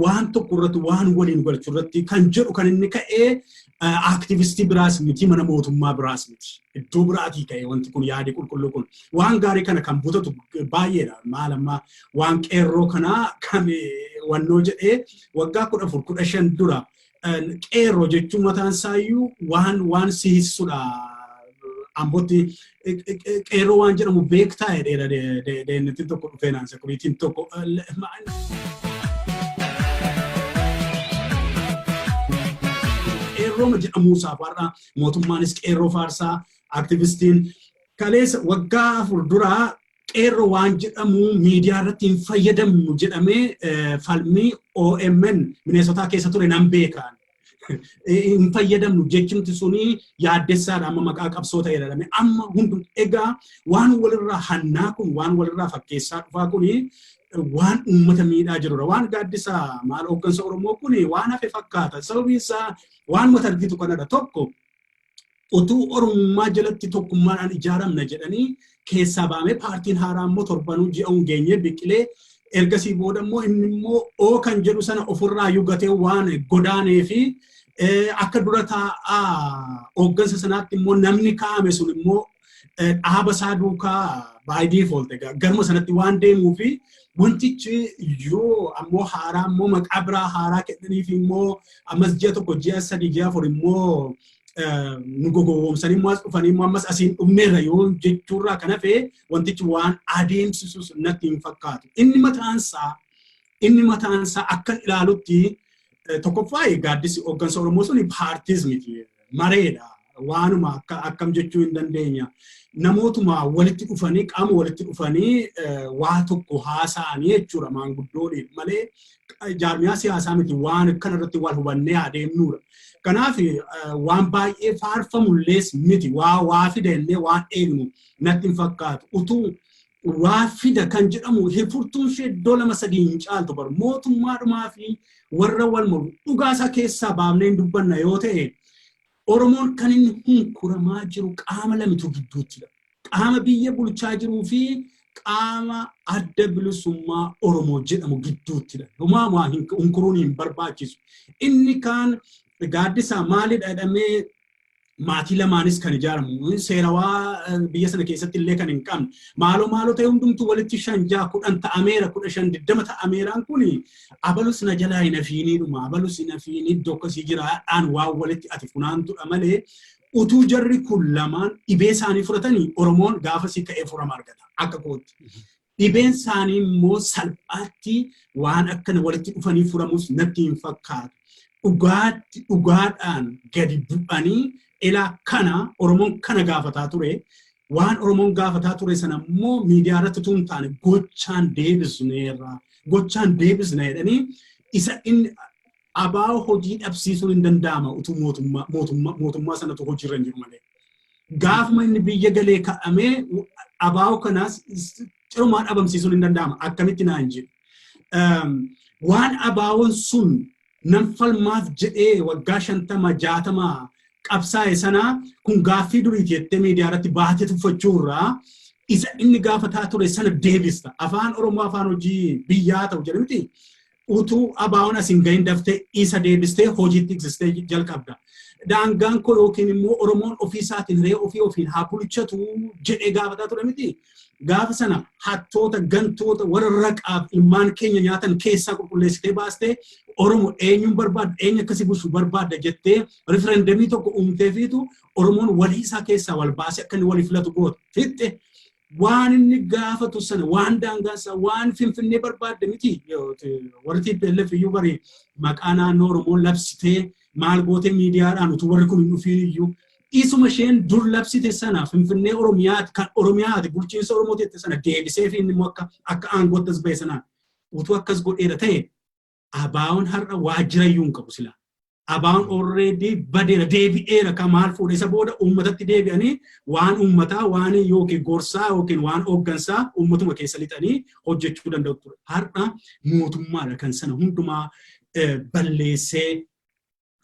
waan tokko irratti waan waliin galchuu irratti kan jedhu kan inni ka'ee aktivistii biraas miti, mana mootummaa biraas miti. Iddoo biraatii ka'e wanti kun, yaadi qulqulluu kun. Waan gaarii kana kan butatu baay'eedha. Maal amma waan qeerroo kanaa kan wannoo jedhee waggaa 14 15 dura qeerroo jechuun mataan isaayyuu waan si hissudha. Ambootti qeerroo waan jedhamu beektaa jedheera deemnittiin tokko dhufee naan sekuriitiin tokko. Qeerroo jedhamuu isaa har'a mootummaanis qeerroo faarsaa, aktivistiin kaleessa waggaa 4 duraa qeerroo waan jedhamu miidiyaa irratti hin fayyadamnu jedhamee falmii OMN Mineesotaa keessa ture nan beekaan. Hin fayyadamnu jechumti suni yaaddessaadha, amma maqaa qabsoo ta'e jedhame. Amma hundum egaa waan walirraa hannaa kun, waan walirraa fakkeessaa dhufaa kuni waan uummata miidhaa jirudha. Waan Gaaddisaa maal hooggansa Oromoo kun waan hafe fakkaata. Sababiin isaa waan mata argitu kanadha. Tokko, utuu Oromummaa jalatti tokkummaadhaan ijaaramna jedhanii keessaa baamee paartiin haaraa immoo torbanuu ji'a hin geenye biqilee, ergasii booda immoo inni immoo oo kan jedhu sana ofirraa yugatee waan godaanee fi akka dura taa'aa hooggansa sanaatti immoo namni kaa'ame sun immoo dhaaba isaa duukaa by default egaa garuma sanatti waan deemuu fi wantichi yoo ammoo haaraa immoo maqaa biraa haaraa kennaniif immoo ammas ji'a 1, ji'a 3, ji'a 4 immoo nu gogowwoomsanii immoo as dhufanii immoo ammas asiin dhufneerra yoo jechuurraa kan hafe wantichi waan adeemsisus natti hin fakkaatu. Inni mataansaa akkan ilaalutti tokkoffaa Gaaddisi Hooggansa Oromoo suni paartiis miti, mareedha. Waanuma akka akkam jechuu hin dandeenya. Namootuma walitti dhufanii, qaama walitti dhufanii waa tokko haasa'anii jechuudha maanguddooliif malee jaarmiyaa siyaasaa miti, waan kana irratti wal hubannee adeemnudha. Kanaaf waan baay'ee faarfamullees miti, waa waa fida illee waan eegnu natti hin fakkaatu. Utuu waa fida kan jedhamu furtuun ishee iddoo lama sadii hin caaltu baru mootummaadhumaa fi warra wal mormu dhugaasaa keessaa baafnee hin dubbanna yoo ta'e, Oromoon kan inni hunkuramaa jiru qaama lamitu gidduuttidha. Qaama biyya bulchaa jiruu fi qaama Adda Bilisummaa Oromoo jedhamu gidduuttidha. Homaa hunkuruun hin barbaachisu. Inni kaan Gaaddisaa maalidha jedhamee maatii lamaanis kan ijaaramu, seerawaa biyya sana keessatti illee kan hin qabne, maaloo maaloo ta'e hundumtuu walitti 5, 6, 10 ta'ameera, 15, 20 ta'ameeraan kun abalus na jalaa hin hafiiniidhuma, abalus hin hafiin, iddoo akkasii jiraadhaan waan walitti ati funaantudha malee, utuu jarri kun lamaan dhibee isaanii fudhatanii Oromoon gaafasii ka'ee furama argata akka kootti. Dhibeen isaanii immoo salphaatti waan akkana walitti dhufanii furamus natti hin fakkaatu. Dhugaatti dhugaadhaan gadi bu'anii ilaa kana Oromoon kana gaafataa ture. Waan Oromoon gaafataa ture sana immoo miidiyaa irratti utuu hin taane gochaan deebisneerra. Gochaan deebisna jedhanii isa inni abaa'oo hojii dhabsiisuun hin danda'ama utuu mootummaa sanatu hojiirra hin jiru malee. Gaafuma inni biyya galee ka'amee abaa'oo kanaas cirumaa dhabamsiisuun hin danda'ama. Akkamitti naan jedhu. Waan abaa'oon sun nan falmaaf jedhee waggaa 50, 60 qabsaa'e sanaa kun gaaffii duriiti jettee miidiyaa irratti baatee tuffachuu irraa isa inni gaafataa ture sana deebista. Afaan Oromoo afaan hojii biyyaa ta'u jedhe miti. Utuu abaa'oon as hin gahin daftee isa deebistee hojiitti eegsistee jalqabda. Daangaan koo yookiin immoo Oromoon ofii isaatiin hiree ofii ofiin haa bulchatu jedhee gaafataa ture miti. Gaafa sana hattoota, gantoota, warra raqaaf ilmaan keenya nyaatan keessaa qulqulleessitee baastee Oromoo eenyuun barbaadda, eenyu akkasii bulchuu barbaadda jettee referendamii tokko uumteefiitu Oromoon walii isaa keessaa wal baasee akka inni walii filatu goota. Fixxe waan inni gaafatu sana, waan daangaa isaa, waan Finfinnee barbaadde miti. Warri TPLF iyyuu bari maqaa naannoo Oromoo labsitee maal gootee miidiyaadhaan utuu warri kun hin dhufiin iyyuu isuma isheen dur labsite sana, Finfinnee Oromiyaati, kan Oromiyaati, bulchiinsa Oromoo jette sana deebisee fi inni immoo akka aangootti as ba'e sanaan utuu akkas godheera ta'e abaa'oon har'a waajjira iyyuu hin qabu sila. Abaa'oon already badeera, deebi'eera kan maal fuudhe isa booda uummatatti deebi'anii waan uummataa, waan yookiin gorsaa yookiin waan hooggansaa uummatuma keessa lixanii hojjechuu danda'u ture. Har'a mootummaadha kan sana hundumaa balleessee,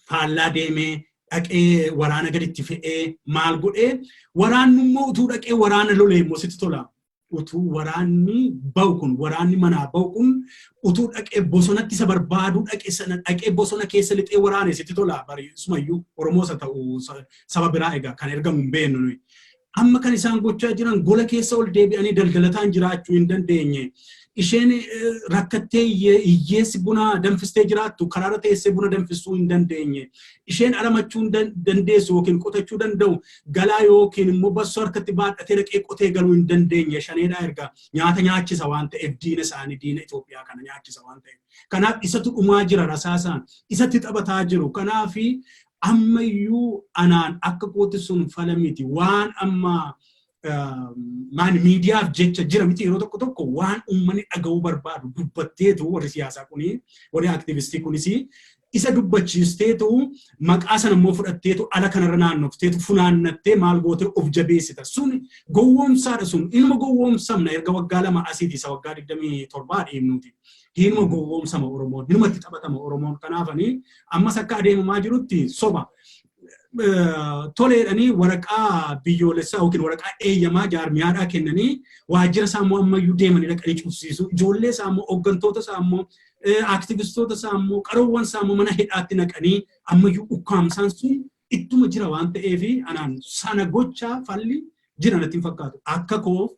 faallaa deemee, dhaqee waraana gaditti fe'ee maal godhee, waraanni immoo utuu dhaqee waraana lolee immoo sitti tola. Utuu waraanni ba'u kun, waraanni manaa ba'u kun utuu dhaqee bosonatti isa barbaaduu dhaqee sana dhaqee bosona keessa lixee waraane sitti tola. Bari sumayyuu Oromoos haa ta'u saba biraa egaa kan ergamu hin beeknu nuyi. Amma kan isaan gochaa jiran gola keessa ol deebi'anii daldalataan jiraachuu hin dandeenye. Isheen rakkattee hiyyeessi buna danfistee jiraattu karaarra teessee buna danfisuu hin dandeenye. Isheen aramachuu hin dandeessu yookiin qotachuu danda'u galaa yookiin immoo bassoo harkatti baadhatee dhaqee qotee galuu hin dandeenye. Shaneedhaa erga nyaata nyaachisa waan ta'eef, diina isaanii, diina Itoophiyaa kana nyaachisa waan ta'eef. Kanaaf isatu dhumaa jira rasaasaan, isatti taphataa jiru. Kanaaf ammayyuu anaan akka kootti sun fala miti. Waan amma maani miidiyaaf jecha jira miti, yeroo tokko tokko waan uummanni dhaga'uu barbaadu dubbatteetu warri siyaasaa kuni, warri aktivistii kunis isa dubbachiisteetu maqaa sana immoo fudhatteetu ala kanarra naannofteetu funaannattee maal gootee of jabeessita. Sun gowwoomsaadha, sun inuma gowwoomsamna erga waggaa 2 asiiti, isa waggaa 27 dhiibnuuti. Inuma gowwoomsama Oromoon, inuma itti taphatama Oromoon. Kanaafanii ammas akka adeemamaa jirutti soba. Toleedhanii waraqaa biyyoolessaa yookiin waraqaa eeyyamaa jaarmiyaadhaa kennanii waajjira isaa immoo ammayyuu deemanii dhaqanii cufsiisu. Ijoollee isaa immoo, hooggantoota isaa immoo, aktivistoota isaa immoo, qaroowwan isaa immoo mana hidhaatti naqanii ammayyuu ukkaamsaan sun ittuma jira waan ta'eef anaan sana gochaa falli jira natti hin fakkaatu. Akka koo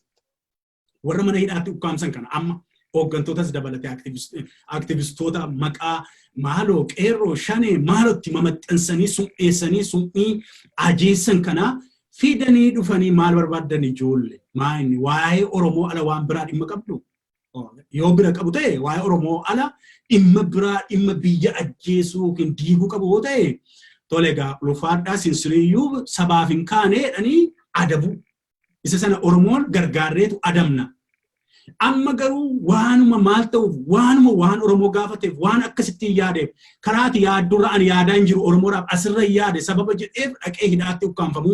warra mana hidhaatti ukkaamsan kana amma hooggantootas dabalatee aktivistoota maqaa maaloo qeerroo shanee maalootti mamaxxansanii sum'eessanii sum'ii ajeessan kana fidanii dhufanii maal barbaaddan ijoollee, maa inni waa'ee Oromoo ala waan biraa dhimma qabdu? Yoo bira qabu ta'e, waa'ee Oromoo ala dhimma biraa, dhimma biyya ajjeesuu yookiin diiguu qabu yoo ta'e, tole egaa ulfaadhaa, sinsiriyyuu sabaaf hin kaane jedhanii adabu. Isa sana Oromoon gargaarreetu adamna. Amma garuu waanuma maal ta'uuf, waanuma waan Oromoo gaafateef, waan akkasitti yaadeef, karaati yaaddurra ani yaadaa hin jiru, Oromoodhaaf asirra yaade sababa jedheef dhaqee hidhaatti ukkaanfamu.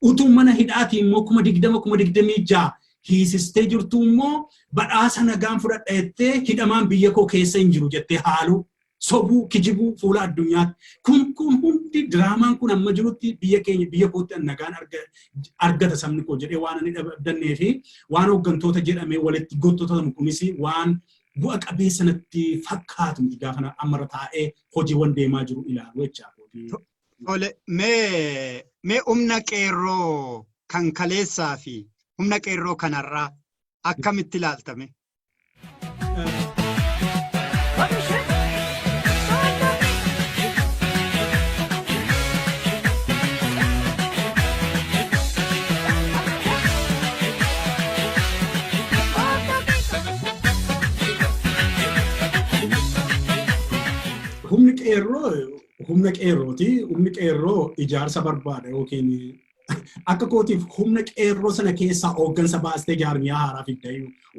Utuu mana hidhaatii immoo 20,000, 26,000 hiisistee jirtu immoo badhaasa nagaan fudhadha jettee hidhamaan biyya koo keessa hin jiru jettee haalu. Sobuu, kijibuu fuula addunyaatti. Kun hundi diraamaan kun amma jirutti biyya keenya, biyya kootti nagaan argata sabni koo jedhee waan ani dhabdannee fi waan hooggantoota jedhamee walitti gottotamu kunis waan bu'a qabeessa natti fakkaatu miti gaafa ammarra taa'ee hojiiwwan deemaa jiru ilaalu jechaadha. Tole, mee humna qeerroo kan kaleessaa fi humna qeerroo kanarraa akkamitti ilaaltame? Humni qeerroo humna qeerrooti. Humni qeerroo ijaarsa barbaada yookiin akka kootiif humna qeerroo sana keessaa hooggansa baastee jaarmiyaa haaraa fidda.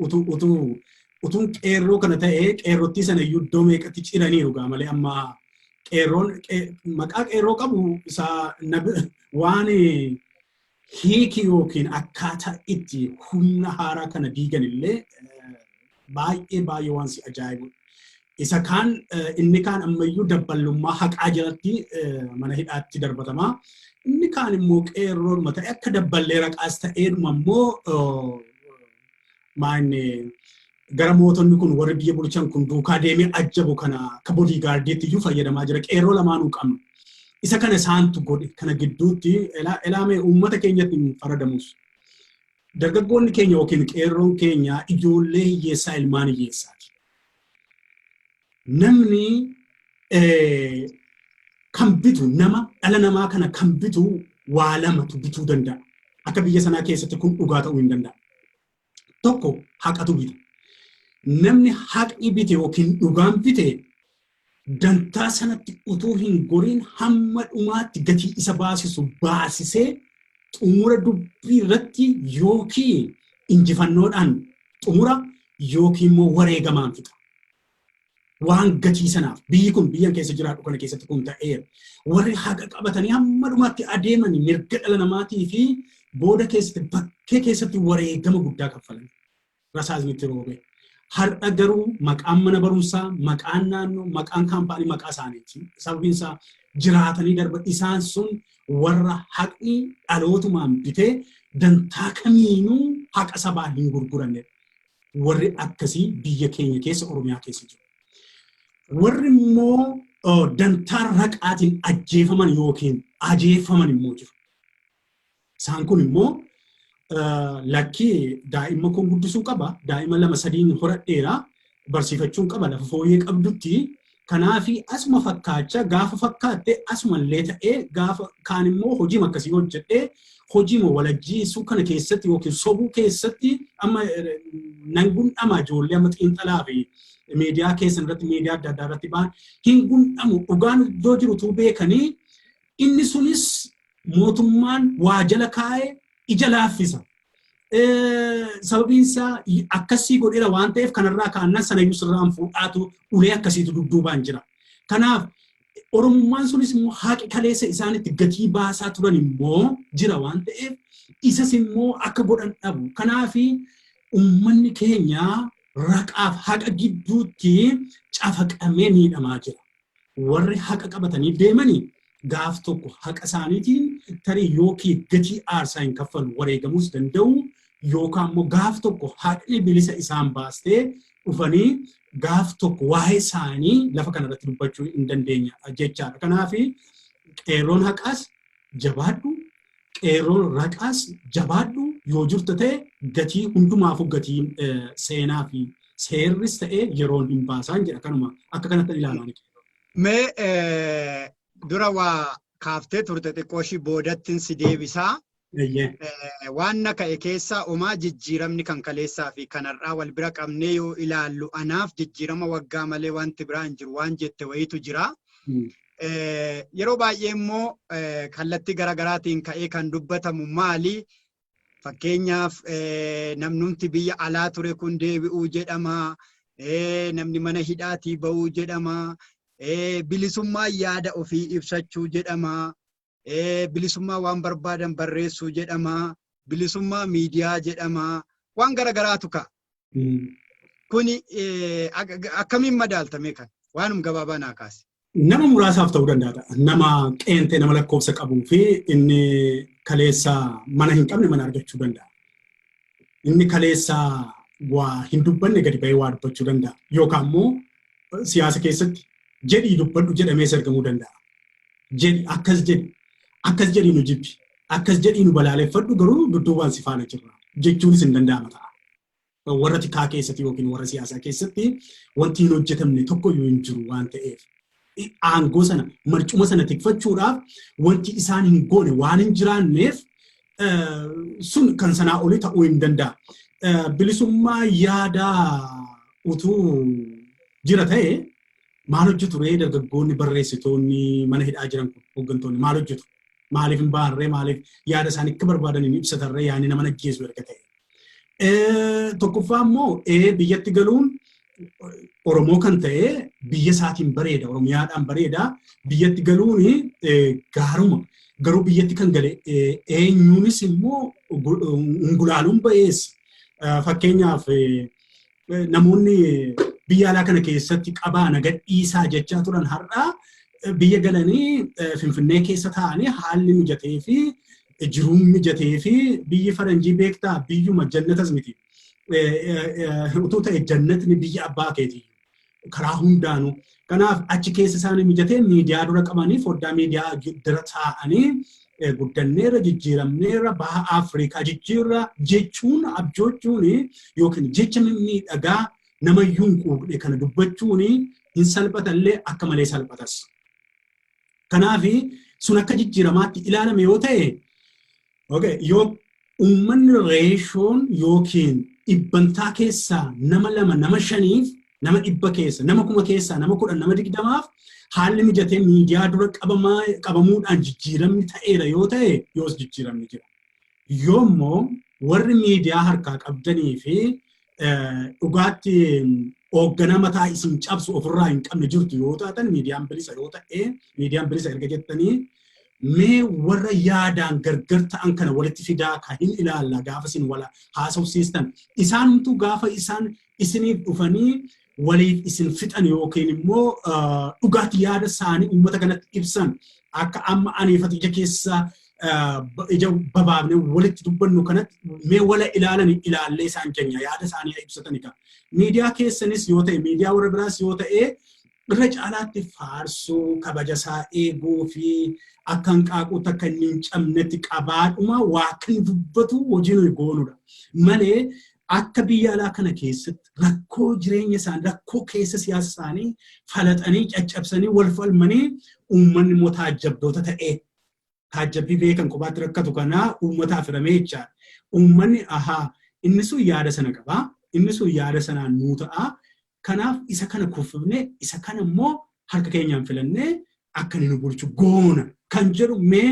Utuu utuun qeerroo kana ta'ee qeerrottii sana iyyuu iddoo meeqatti ciraniiru gaa malee, amma qeerroon maqaa qeerroo qabu isaa waan hiiki yookiin akkaataa itti humna haaraa kana diigan illee baay'ee baay'ee waan si ajaa'ibudha. Isa kaan, inni kaan ammayyuu dabballummaa haqaa jalatti mana hidhaatti darbatama. Inni kaan immoo qeerroodhuma ta'e akka dabballee raqaas ta'eedhuma immoo maanni gara mootonni kun warri biyya bulchan kun duukaa deemee ajjabu kana akka bodyguardiitti iyyuu fayyadamaa jira. Qeerroo lamaanuu qabna. Isa kana isaantu godhe. Kana gidduutti elaamee uummata keenyatti hin faradamus. Dargaggoonni keenya yookiin qeerroon keenya ijoollee hiyyeessaa, ilmaan hiyyeessaati. Namni kan bitu, nama dhala namaa kana kan bitu waa lamatu bituu danda'a. Akka biyya sanaa keessatti kun dhugaa ta'uu hin danda'a. Tokko haqatu bita. Namni haqni bite yookiin dhugaan bite dantaa sanatti utuu hin goriin hamma dhumaatti gatii isa baasisu baasisee xumura dubbii irratti yookiin injifannoodhaan xumura yookiin immoo wareegamaan fixa. Waan gatii sanaaf biyyi kun, biyya keessa jiraadhu kana keessatti kun ta'eera. Warri haqa qabatanii hamma dhumaatti adeeman mirga dhala namaatii fi booda keessatti bakkee keessatti wareegama guddaa kaffalan. Rasaasni itti roobe. Har'a garuu maqaan mana barumsaa, maqaan naannoo, maqaan kaampaanii maqaa isaaniiti. Sababiin isaa jiraatanii darba. Isaan sun warra haqni dhalootumaan bitee dantaa kamiinuu haqa sabaa hin gurguranne. Warri akkasii biyya keenya keessa, Oromiyaa keessa jiru. Warri immoo dantaa raqaatiin ajjeefaman yookiin ajeeffaman immoo jiru. Isaan kun immoo lakkii, daa'ima kun guddisuu qaba. Daa'ima lama sadiin horadheera. Barsiifachuun qaba lafa fooyyee qabdutti. Kanaafi asuma fakkaachaa gaafa fakkaatte asumallee ta'ee, gaafa kaan immoo hojii akkasii hojjedhee hojii walajjiisuu kana keessatti yookiin sobuu keessatti amma nan gundhama. Ijoollee amma xiinxalaa fi miidiyaa keessan irratti, miidiyaa adda addaa irratti ba'an hin gundhamu. Dhugaan iddoo jirutu beekanii inni sunis mootummaan waa jala kaa'ee ija laaffisa. Sababiin isaa akkasii godheera waan ta'eef kanarraa kaannaan sanayyuu sirraan fuudhaatu ulee akkasiitu dudduubaan jira. Kanaaf Oromummaan sunis immoo haqi kaleessa isaanitti gatii baasaa turan immoo jira waan ta'eef isas immoo akka godhan dhabu. Kanaaf uummanni keenya raqaaf haqa gidduutti cafaqamee miidhamaa jira. Warri haqa qabatanii deemanii gaaf tokko haqa isaaniitiin tarii yookiin gatii aarsaa hin kaffalu, wareegamuus danda'u, yookaan immoo gaaf tokko haqni bilisa isaan baastee dhufanii gaaf tokko waa'ee isaanii lafa kanarratti dubbachuu hin dandeenya jechaadha. Kanaaf qeerroon haqaas jabaadhu, qeerroon raqaas jabaadhu. Yoo jirtu ta'e gatii hundumaafuu gatiin seenaa fi seerris ta'ee yeroon hin baasaan jedha, kanuma akka kanatti ilaalaa. Mee dura waa kaaftee turte, xiqqoo ishii boodattiin si deebisaa. Waan na ka'e keessaa omaa jijjiiramni kan kaleessaa fi kanarraa wal bira qabnee yoo ilaallu anaaf jijjiirama waggaa malee wanti biraa hin jiru waan jette wayitu jira. Yeroo baay'ee immoo kallattii garaagaraatiin ka'ee kan dubbatamu maali? Fakkeenyaaf namnumti biyya alaa ture kun deebi'uu jedhama. Namni mana hidhaatii ba'uu jedhama. Bilisummaa yaada ofii ibsachuu jedhama. Bilisummaa waan barbaadan barreessuu jedhama. Bilisummaa miidiyaa jedhama. Waan garagaraatu ka'a. Kuni akkamiin madaaltame kan? Waanum gabaabaa naa kaasi. Nama muraasaaf ta'uu danda'a. Nama qeentee, nama lakkoofsa qabuu fi inni kaleessa mana hin qabne mana argachuu danda'a. Inni kaleessa waa hin dubbanne gadi ba'ee waa dubbachuu danda'a. Yookaan immoo siyaasa keessatti jedhii dubbadhu jedhamees argamuu danda'a. Jedhi, akkas jedhi, akkas jedhii nu jibbi, akkas jedhii nu balaaleffadhu, garuu dudduubaan si faana jirra jechuunis hin danda'ama ta'a. Warra tikaa keessatti yookiin warra siyaasaa keessatti wanti hin hojjetamne tokko iyyuu hin jiru waan ta'eef. Aangoo sana, marcuma sana tikfachuudhaaf wanti isaan hin goone waan hin jiraanneef, sun kan sanaa olii ta'uu hin danda'a. Bilisummaa yaadaa utuu jira ta'e maal hojjetu ree dargaggoonni barreessitoonni mana hidhaa jiran kun, hooggantoonni maal hojjetu? Maaliif hin baarree, maaliif yaada isaanii akka barbaadan hin ibsatarree, yaadni nama ajjeesu erga ta'e? Tokkoffaa immoo biyyatti galuun Oromoo kan ta'e biyya isaatiin bareeda, Oromiyaadhaan bareeda. Biyyatti galuun gaaruma. Garuu biyyatti kan gale eenyuunis immoo gulaaluun ba'eessa. Fakkeenyaaf, namoonni biyya alaa kana keessatti qabaa nagadhiisaa jechaa turan har'aa biyya galanii Finfinnee keessa taa'anii haalli mijatee fi jiruun mijatee fi biyyi faranjii beektaa biyyuma jannatas miti. Utuu ta'e jannatni biyya abbaa keetii karaa hundaanuu. Kanaaf achi keessa isaanii mijatee miidiyaa dura qabanii, foddaa miidiyaa dura taa'anii guddanneerra, jijjiiramneerra, baha Afrikaa jijjiirra jechuun abjoochuun yookiin jecha mimmiidhagaa namayyuu hin quuqne kana dubbachuun hin salphatallee, akka malee salphatas. Kanaaf sun akka jijjiiramaatti ilaalame yoo ta'e, yoo uummanni reeshoon yookiin dhibbantaa keessaa nama lama, nama shaniif, nama 100 keessa, nama 1000 keessaa nama 10, nama 20f haalli mijatee miidiyaa dura qabamuudhaan jijjiiramni ta'eera yoo ta'e, yoos jijjiiramni jira. Yoommoo warri miidiyaa harkaa qabdanii fi dhugaatti hoogganaa mataa isin cabsu ofirraa hin qabne jirtu yoo taatan, miidiyaan bilisa yoo ta'e, miidiyaan bilisa erga jettanii, mee warra yaadaan gargar ta'an kana walitti fidaa ka hin ilaalla. Gaafa isin wala haasofsiistan, isaanumtuu gaafa isaan isiniif dhufanii waliif isin fixan yookiin immoo dhugaatti yaada isaanii uummata kanatti ibsan, akka amma aniifatu ija keessa ija babaafne walitti dubbannu kanatti mee wala ilaalani, ilaallee isaan keenya yaada isaanii ibsatani. Miidiyaa keessanis yoo ta'e, miidiyaa warra biraas yoo ta'e, irra caalaatti faarsuu, kabaja isaa eeguu fi akka hanqaaquutti akka inni hin cabnetti qabaadhuma waa kan dubbatu hojii nuyi goonudha. Malee akka biyya alaa kana keessatti rakkoo jireenya isaanii, rakkoo keessa siyaasa isaanii falaxanii, caccabsanii, wal falmanii, uummanni immoo taajjabdoota ta'ee taajjabbii beekan kophaatti rakkatu kanaa uummataaf hiramee jechaadha. Uummanni ahaa, inni sun yaada sana qabaa, inni sun yaada sanaan nuu ta'a. Kanaaf isa kana kuffifnee isa kana immoo harka keenyaan filannee akka inni nu bulchu goona kan jedhu mee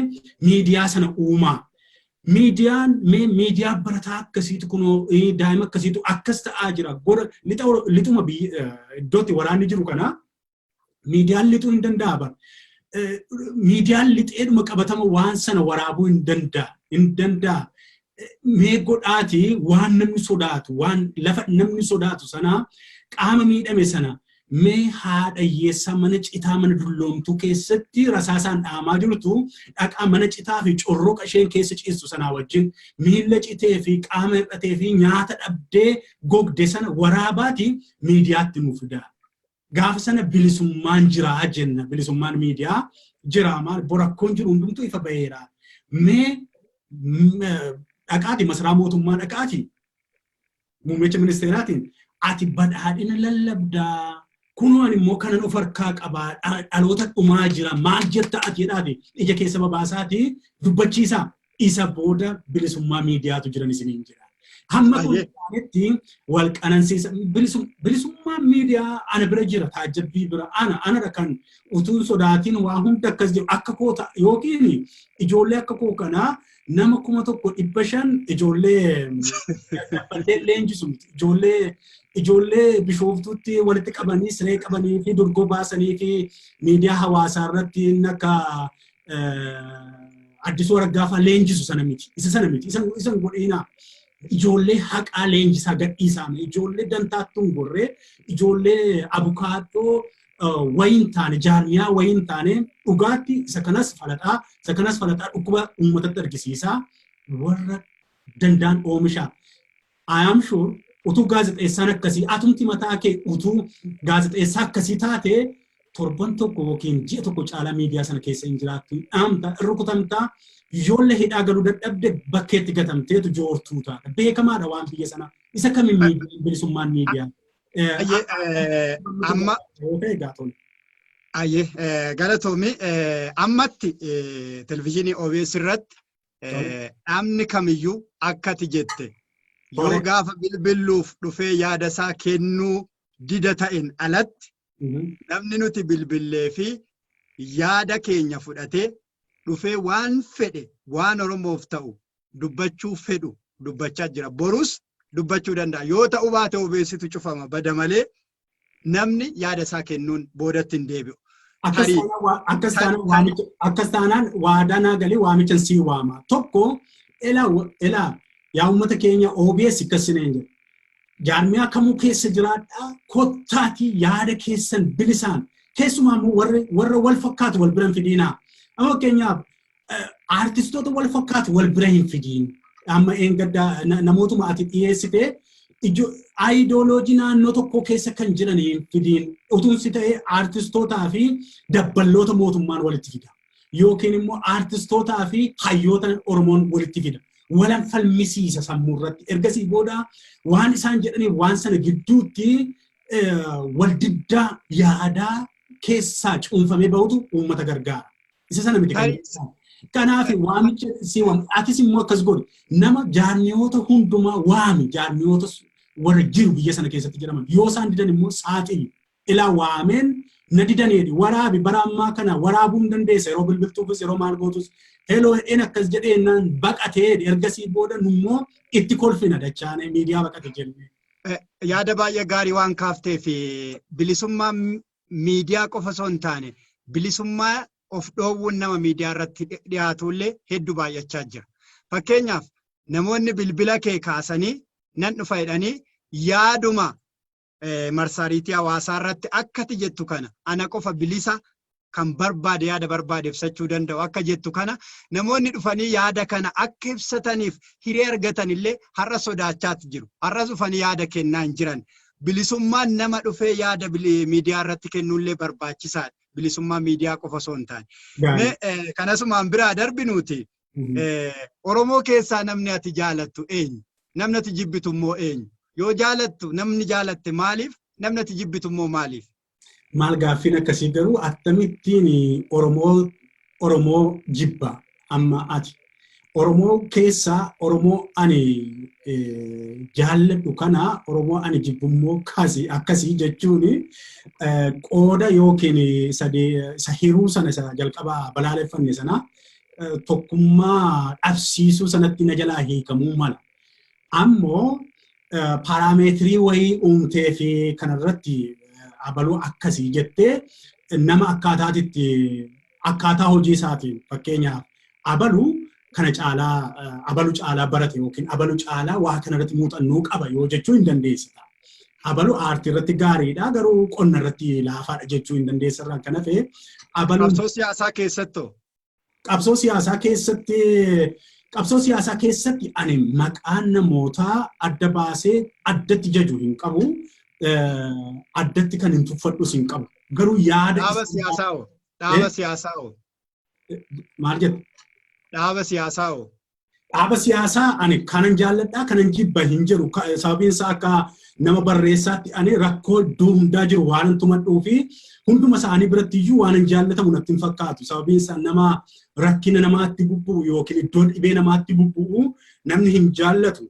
miidiyaa sana uumaa. Miidiyaan mee miidiyaa barataa akkasiitu kunoo daa'ima akkasiitu akkas ta'aa jira. Gora lixuma iddootti waraanni jiru kana miidiyaan lixuu hin danda'a bara. Miidiyaan lixeedhuma qabatama waan sana waraabuu hin danda'a. Hin danda'a. Mee godhaati, waan namni sodaatu, waan lafa namni sodaatu sana, qaama miidhame sana, mee haadha hiyyeessaa mana citaa, mana dulloomtuu keessatti rasaasaan dhaamaa jirtu dhaqaa, mana citaa fi corroqa isheen keessa ciistu sanaa wajjin miilla citee fi qaama hir'atee fi nyaata dhabdee gogde sana waraabaati miidiyaatti nu fidaa. Gaafa sana bilisummaan jiraa jenna. Bilisummaan miidiyaa jira, maal borakkoon jiru hundumtuu ifa baheera. Mee dhaqaati masaraa mootummaa dhaqaati muummicha ministeeraatiin, ati badhaadhina lallabdaa, kunoo ani immoo kanan of harkaa qabaa, dhaloota dhumaa jira, maal jetta ati jedhaati ija keessa babaasaati dubbachiisaa. Isa booda bilisummaa miidiyaatu jiran isiniin jedha. Hamma kun isaanitti wal qanansiisa. Bilisummaan miidiyaa ana bira jira, taajjabbii bira ana anadha kan utuun sodaatiin waa hunda akkas jedhu. Akka koo ta'a yookiin ijoollee akka koo kanaa nama 1500 ijoollee dhaabbatee leenjisu miti. Ijoollee Bishooftuutti walitti qabanii, siree qabanii fi durgoo baasanii fi miidiyaa hawaasaa irratti inni akka Addisuu Araggaa fa'aa leenjisu sana miti. Isa sana miti. Isa hin godhinaa. Ijoollee haqaa leenjisaa gadhiisaa. Ijoollee dantaattuu hin gorree, ijoollee abukaattoo Wayin taane, jaarmiyaa wayin taane, dhugaatti isa kanas falaxaa, isa kanas falaxaa, dhukkuba uummatatti argisiisaa warra danda'an oomishaa. I am sure utuu gaazexeessaan akkasii, atumti mataa kee utuu gaazexeessaa akkasii taate, torban tokko yookiin ji'a tokko caalaa miidiyaa sana keessa hin jiraattu. Dhaamta, rukutamtaa, ijoollee hidhaa galuu dadhabde, bakkeetti gatamteetu joortuu taata. Beekamaadha waan biyya sana. Isa kamiin bilisummaan miidiyaa? Amma ayyee, galatoomi. Ammatti televizyiinii OBS irratti dhaabni kamiyyuu akkati jette yoo gaafa bilbiluuf dhufee yaada isaa kennuu dida ta'in alatti, namni nuti bilbillee fi yaada keenya fudhatee dhufee waan fedhe, waan Oromoof ta'u dubbachuu fedhu dubbachaa jira. Borus dubbachuu danda'a. Yoo ta'uu baate OBStu cufama bada malee namni yaada isaa kennuun boodatti hin deebi'u. Akkas taanaan waadaa naa galee waamicha sii waama. Tokko, elaa elaa, yaa uummata keenya, OBS akkasineen jedha. Jaarmiyaa kamuu keessa jiraadhaa, kottaatii yaada keessan bilisaan, keessumaa immoo warra wal fakkaatu wal bira hin fidiinaa. Amma fakkeenyaaf aartistoota wal fakkaatu wal bira hin fidiin. Amma eengaddaa namootuma ati dhiyeessite aayidooloojii naannoo tokko keessa kan jiran hin fidiin. Utuun si ta'ee aartistootaa fi dabballoota mootummaan walitti fida. Yookiin immoo aartistootaa fi hayyoota Oromoon walitti fida. Walan falmisiisa sammuu irratti. Ergasii booda waan isaan jedhanii waan sana gidduutti waldiddaa yaadaa keessaa cuunfamee bahutu uummata gargaara. Isa sana miti kan. Kanaaf waamicha si waam, atis immoo akkas godhi, nama jaarmiyoota hundumaa waami, jaarmiyoota warra jiru biyya sana keessatti jedhaman, yoo isaan didan immoo saaxili. Ilaa, waameen na didaneedhi, waraabi. Bara ammaa kana waraabuu hin dandeessa, yeroo bilbiltuufis, yeroo maal gootus, heloo hedheen akkas jedheenaan baqatee, ergasii booda nummoo itti kolfina dachaane, miidiyaa baqate jenne. Yaada baay'ee gaarii waan kaaftee fi bilisummaa miidiyaa qofa osoo hin taane, bilisummaa of dhoowwuun nama miidiyaa irratti dhiyaatullee hedduu baay'achaa jira. Fakkeenyaaf namoonni bilbila kee kaasanii nan dhufa jedhanii yaaduma marsaariitii hawaasaa irratti akkati jettu kana, ana qofa bilisa kan barbaade yaada barbaade ibsachuu danda'u akka jettu kana, namoonni dhufanii yaada kana akka ibsataniif hiree argatan illee har'a sodaachaati jiru. Har'as dhufanii yaada kennaa hin jiran. Bilisummaan nama dhufee yaada miidiyaa irratti kennuullee barbaachisaadha. Bilisummaa miidiyaa qofa osoo hin taane. Kanasumaan biraa darbinuuti. Oromoo keessaa namni ati jaalattu eenyu? Namni ati jibbitu immoo eenyu? Yoo jaalattu, namni jaalatte maaliif? Namni ati jibbitu immoo maaliif? Maal gaaffiin akkasii garuu, akkamittiin Oromoo jibba amma ati? Oromoo keessaa Oromoo ani jaalladhu kana, Oromoo ani jibbummoo kasi akkasii jechuun qooda yookiin isa hiruu sana, isa jalqabaa balaaleffanne sana, tokkummaa dhabsiisuu sanatti na jalaa hiikamuu mala. Ammoo paaraameetirii wayii uumtee fi kanarratti abaluu akkasii jettee nama akkaataatitti, akkaataa hojii isaatiin, fakkeenyaaf abaluu kana caalaa, abalu caalaa barate yookiin abalu caalaa waa kanarratti muuxannoo qaba yoo jechuu hin dandeessita. Abalu aartii irratti gaariidha, garuu qonna irratti laafaadha jechuu hin dandeessa irraan kan hafe abalu. Qabsoo siyaasaa keessattoo? Qabsoo siyaasaa keessatti ani maqaan namootaa adda baasee addatti jaju hin qabu. Addatti kan hin tuffadhus hin qabu. Garuu yaada. Dhaaba siyaasaa hoo? Dhaaba siyaasaa hoo? Maal jettu? Dhaaba siyaasaa hoo? Dhaaba siyaasaa ani kanan jaalladhaa, kanan jibba hin jedhu. Sababiin isaa akka nama barreessaatti ani rakkoo iddoo hundaa jiru waan tumadhuu fi hunduma isaanii biratti iyyuu waan hin jaallatamu natti hin fakkaatu. Sababiin isaa nama rakkina namaatti bubbu'u yookiin iddoo dhibee namaatti bubbu'u namni hin jaallatu.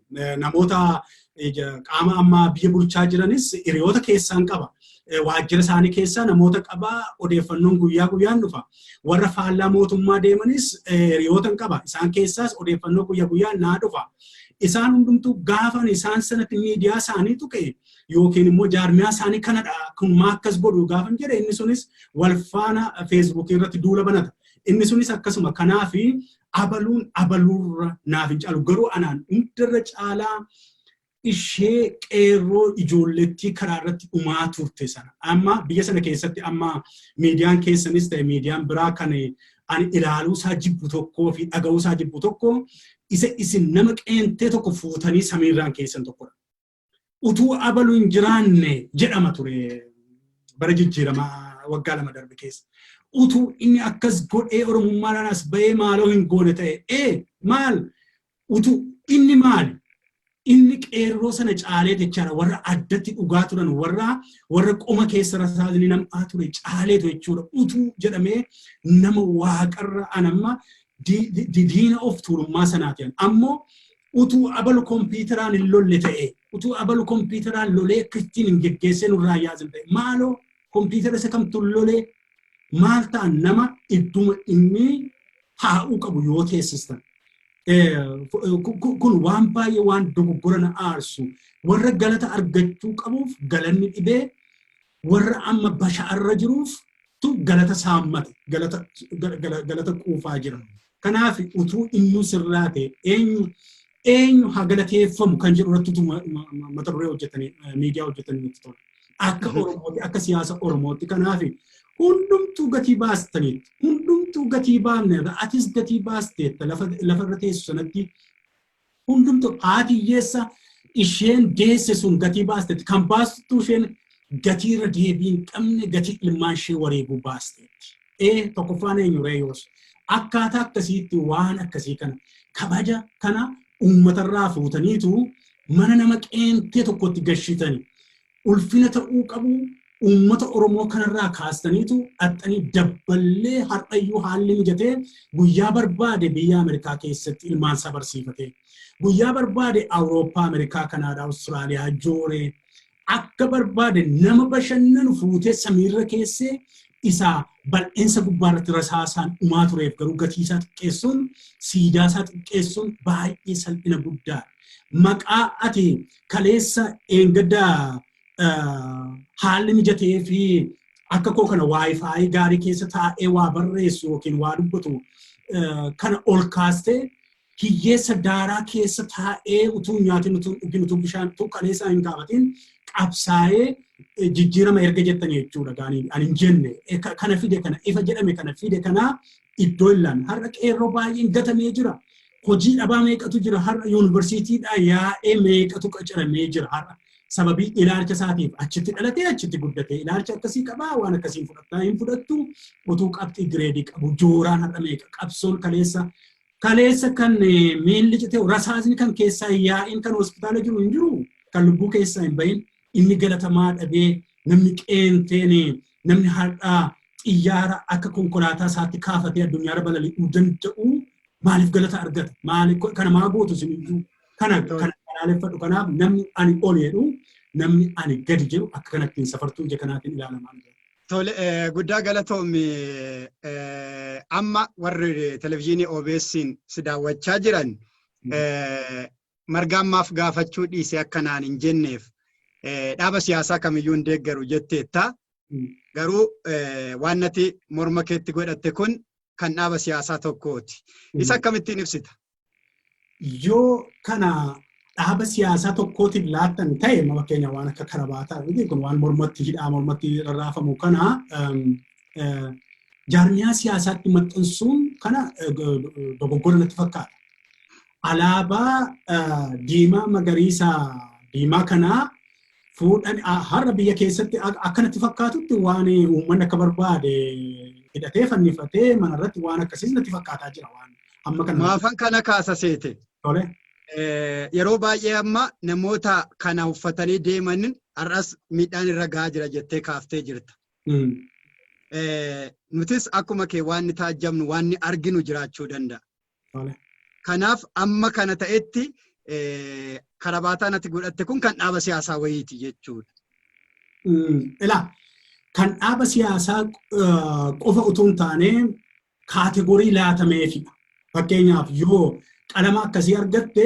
Namoota qaama ammaa biyya bulchaa jiranis hiriyoota keessaan qaba. Waajjira isaanii keessaa namoota qaba, odeeffannoon guyyaa guyyaan dhufa. Warra faallaa mootummaa deemanis hiriyoota qaba. Isaan keessaas odeeffannoo guyyaa guyyaan naa dhufa. Isaan hundumtuu gaafan isaan sanatti miidiyaa isaanii tuqe yookiin immoo jaarmiyaa isaanii kanadha, kun maa akkas godhu gaafan jedhe, inni sunis wal faana Feesbuukii irratti duula banata. Inni sunis akkasuma. Kanaafi abaluun abaluurra naaf hin caalu, garuu anaan hundarra caalaa Ishee qeerroo ijoollettii karaa irratti dhumaa turte sana. Amma biyya sana keessatti amma miidiyaan keessanis ta'e miidiyaan biraa kan ani ilaaluusaa jibbu tokkoo fi dhaga'uusaa jibbu tokko isa isin nama qeentee tokko fuutanii samiirraan keessan tokkodha. Utuu abalu hin jiraanne jedhama ture bara jijjiiramaa waggaa 2 darbe keessa. Utuu inni akkas godhee Oromummaadhaan as ba'ee maaloo hin goone ta'e maal utuu inni maali? Inni qeerroo sana caalee jechaadha, warra addatti dhugaa turan, warra qoma keessa rasaasni nam'aa ture caaleetu jechuudha. Utuu jedhamee nama waaqarra anamma diina of tuulummaa sanaati. Ammoo utuu abalu kompiitaraan hin lolle ta'e, utuu abalu kompiitaraan lolee akka ittiin hin geggeessee nurraa yaasin ta'e, maaloo kompiitara isa kamtu lolee maal ta'an nama idduma inni taa'uu qabu yoo teessistan. Kun waan baay'ee waan dogoggora na aarsu, warra galata argachuu qabuuf galanni dhibee, warra amma basha'arra jiruuf tu galata saammate, galata quufaa jira. Kanaaf utuu innuu sirraa ta'e eenyu eenyu haa galateeffamu kan jedhu irratti mata duree hojjetanii miidiyaa hojjetanii nutti tola. Akka Oromootti, akka siyaasa Oromootti, kanaaf hundumtuu gatii baastaniitti, hundumtuu gatii baafne, atis gatii baasteetta lafa irra teessu sanatti, hundumtuu haati hiyyeessa isheen deesse sun gatii baasteetti, kan baastu isheen gatii irra deebii hin qabne, gatii ilmaan ishee wareeguu baasteetti. Tokkoffaan eenyu ree yoos? Akkaataa akkasiitti waan akkasii kana kabaja kana uummatarraa fuutaniitu mana nama qeentee tokkotti gashitani. Ulfina ta'uu qabu uummata Oromoo kanarraa kaastaniitu dhaxxanii dabballee har'ayyuu haalli mijatee guyyaa barbaade biyya Ameerikaa keessatti ilmaansaa barsiifatee, guyyaa barbaade Awurooppaa, Ameerikaa, Kanaadaa, Awustiraaliyaa jooree akka barbaade nama bashannanu fuutee samiirra keessee isaa bal'eensa gubbaarratti rasaasaan dhumaa tureef garuu gatii isaa xiqqeessuun, siidaa isaa xiqqeessuun baay'ee salphina guddaadha. Maqaa ati kaleessa eengadda haalli mijatee fi akka koo kana waayifaayi gaarii keessa taa'ee waa barreessu yookiin waa dubbatu kana ol kaastee hiyyeessa daaraa keessa taa'ee utuu nyaatin, utuu dhugin, utuu bishaan, utuu kaleessaa hin kaafatin qabsaa'ee jijjiirama erga jettanii jechuudha. Gaanii ani hin jenne kana fide, kana ifa jedhame kana fide, kana iddoo hin laanne. Har'a qeerroo baay'een gatamee jira. Hojii dhabaa meeqatu jira har'a? Yuunivarsiitiidhaa yaa'ee meeqatu qacaramee jira har'a? Sababii ilaalcha isaatiif achitti dhalatee achitti guddatee ilaalcha akkasii qabaa, waan akkasii hin fudhattaa hin fudhattu, utuu qabxii gireedii qabu jooraan har'a meeqa? Qabsoon kaleessa kan miilli citee, rasaasni kan keessaa yaa'in, kan hospitaala jiru hin jiru, kan lubbuu keessaa hin bahin, inni galatamaa dhabee, namni qeenteen, namni har'aa xiyyaara akka konkolaataa isaatti kaafatee addunyaarra balali'uu danda'u maaliif galata argata? Maaliif kana maa gootu isin iyyuu? Kana kana balaaleffadhu. Kanaaf namni ani ol jedhu, namni ani gadi jedhu akka kanattiin safartuu ija kanaatiin ilaalamaa jira. Tole, guddaa galatoomi. Amma warri televizyiinii OBS'n si daawwachaa jiran marga ammaaf gaafachuu dhiise akkanaan hin jenneef dhaaba siyaasaa kamiyyuu hin deeggaru jetteetta. Garuu waan nati morma keetti godhatte kun kan dhaaba siyaasaa tokkooti. Isa akkamittiin ibsita? Yoo kana dhaaba siyaasaa tokkootiif laattan ta'e, fakkeenya waan akka karabaataa miti kun, waan mormatti hidhaa, mormatti rarraafamu kana jaarmiyaa siyaasaatti maxxansuun kana dogoggora natti fakkaata. Alaabaa diimaa magariisa diimaa kanaa fuudhan har'a biyya keessatti akkanatti fakkaatutti waan uummanni akka barbaade hidhatee fannifatee manarratti waan akkasiis natti fakkaataa jira waan amma kana. Maafan kana kaasa seete? Tole. Yeroo baay'ee amma namoota kana uffatanii deeman har'as miidhaan irra gahaa jira jettee kaaftee jirta. Nutis akkuma kee waan taajjabnu, waan arginu jiraachuu danda'a. Kanaaf amma kana ta'etti karabaataan ati godhatte kun kan dhaaba siyaasaa wayiiti jechuudha. Ilaa, kan dhaaba siyaasaa qofa utuu hin taane kaategorii laatameefidha. Fakkeenyaaf yoo qalama akkasii argatte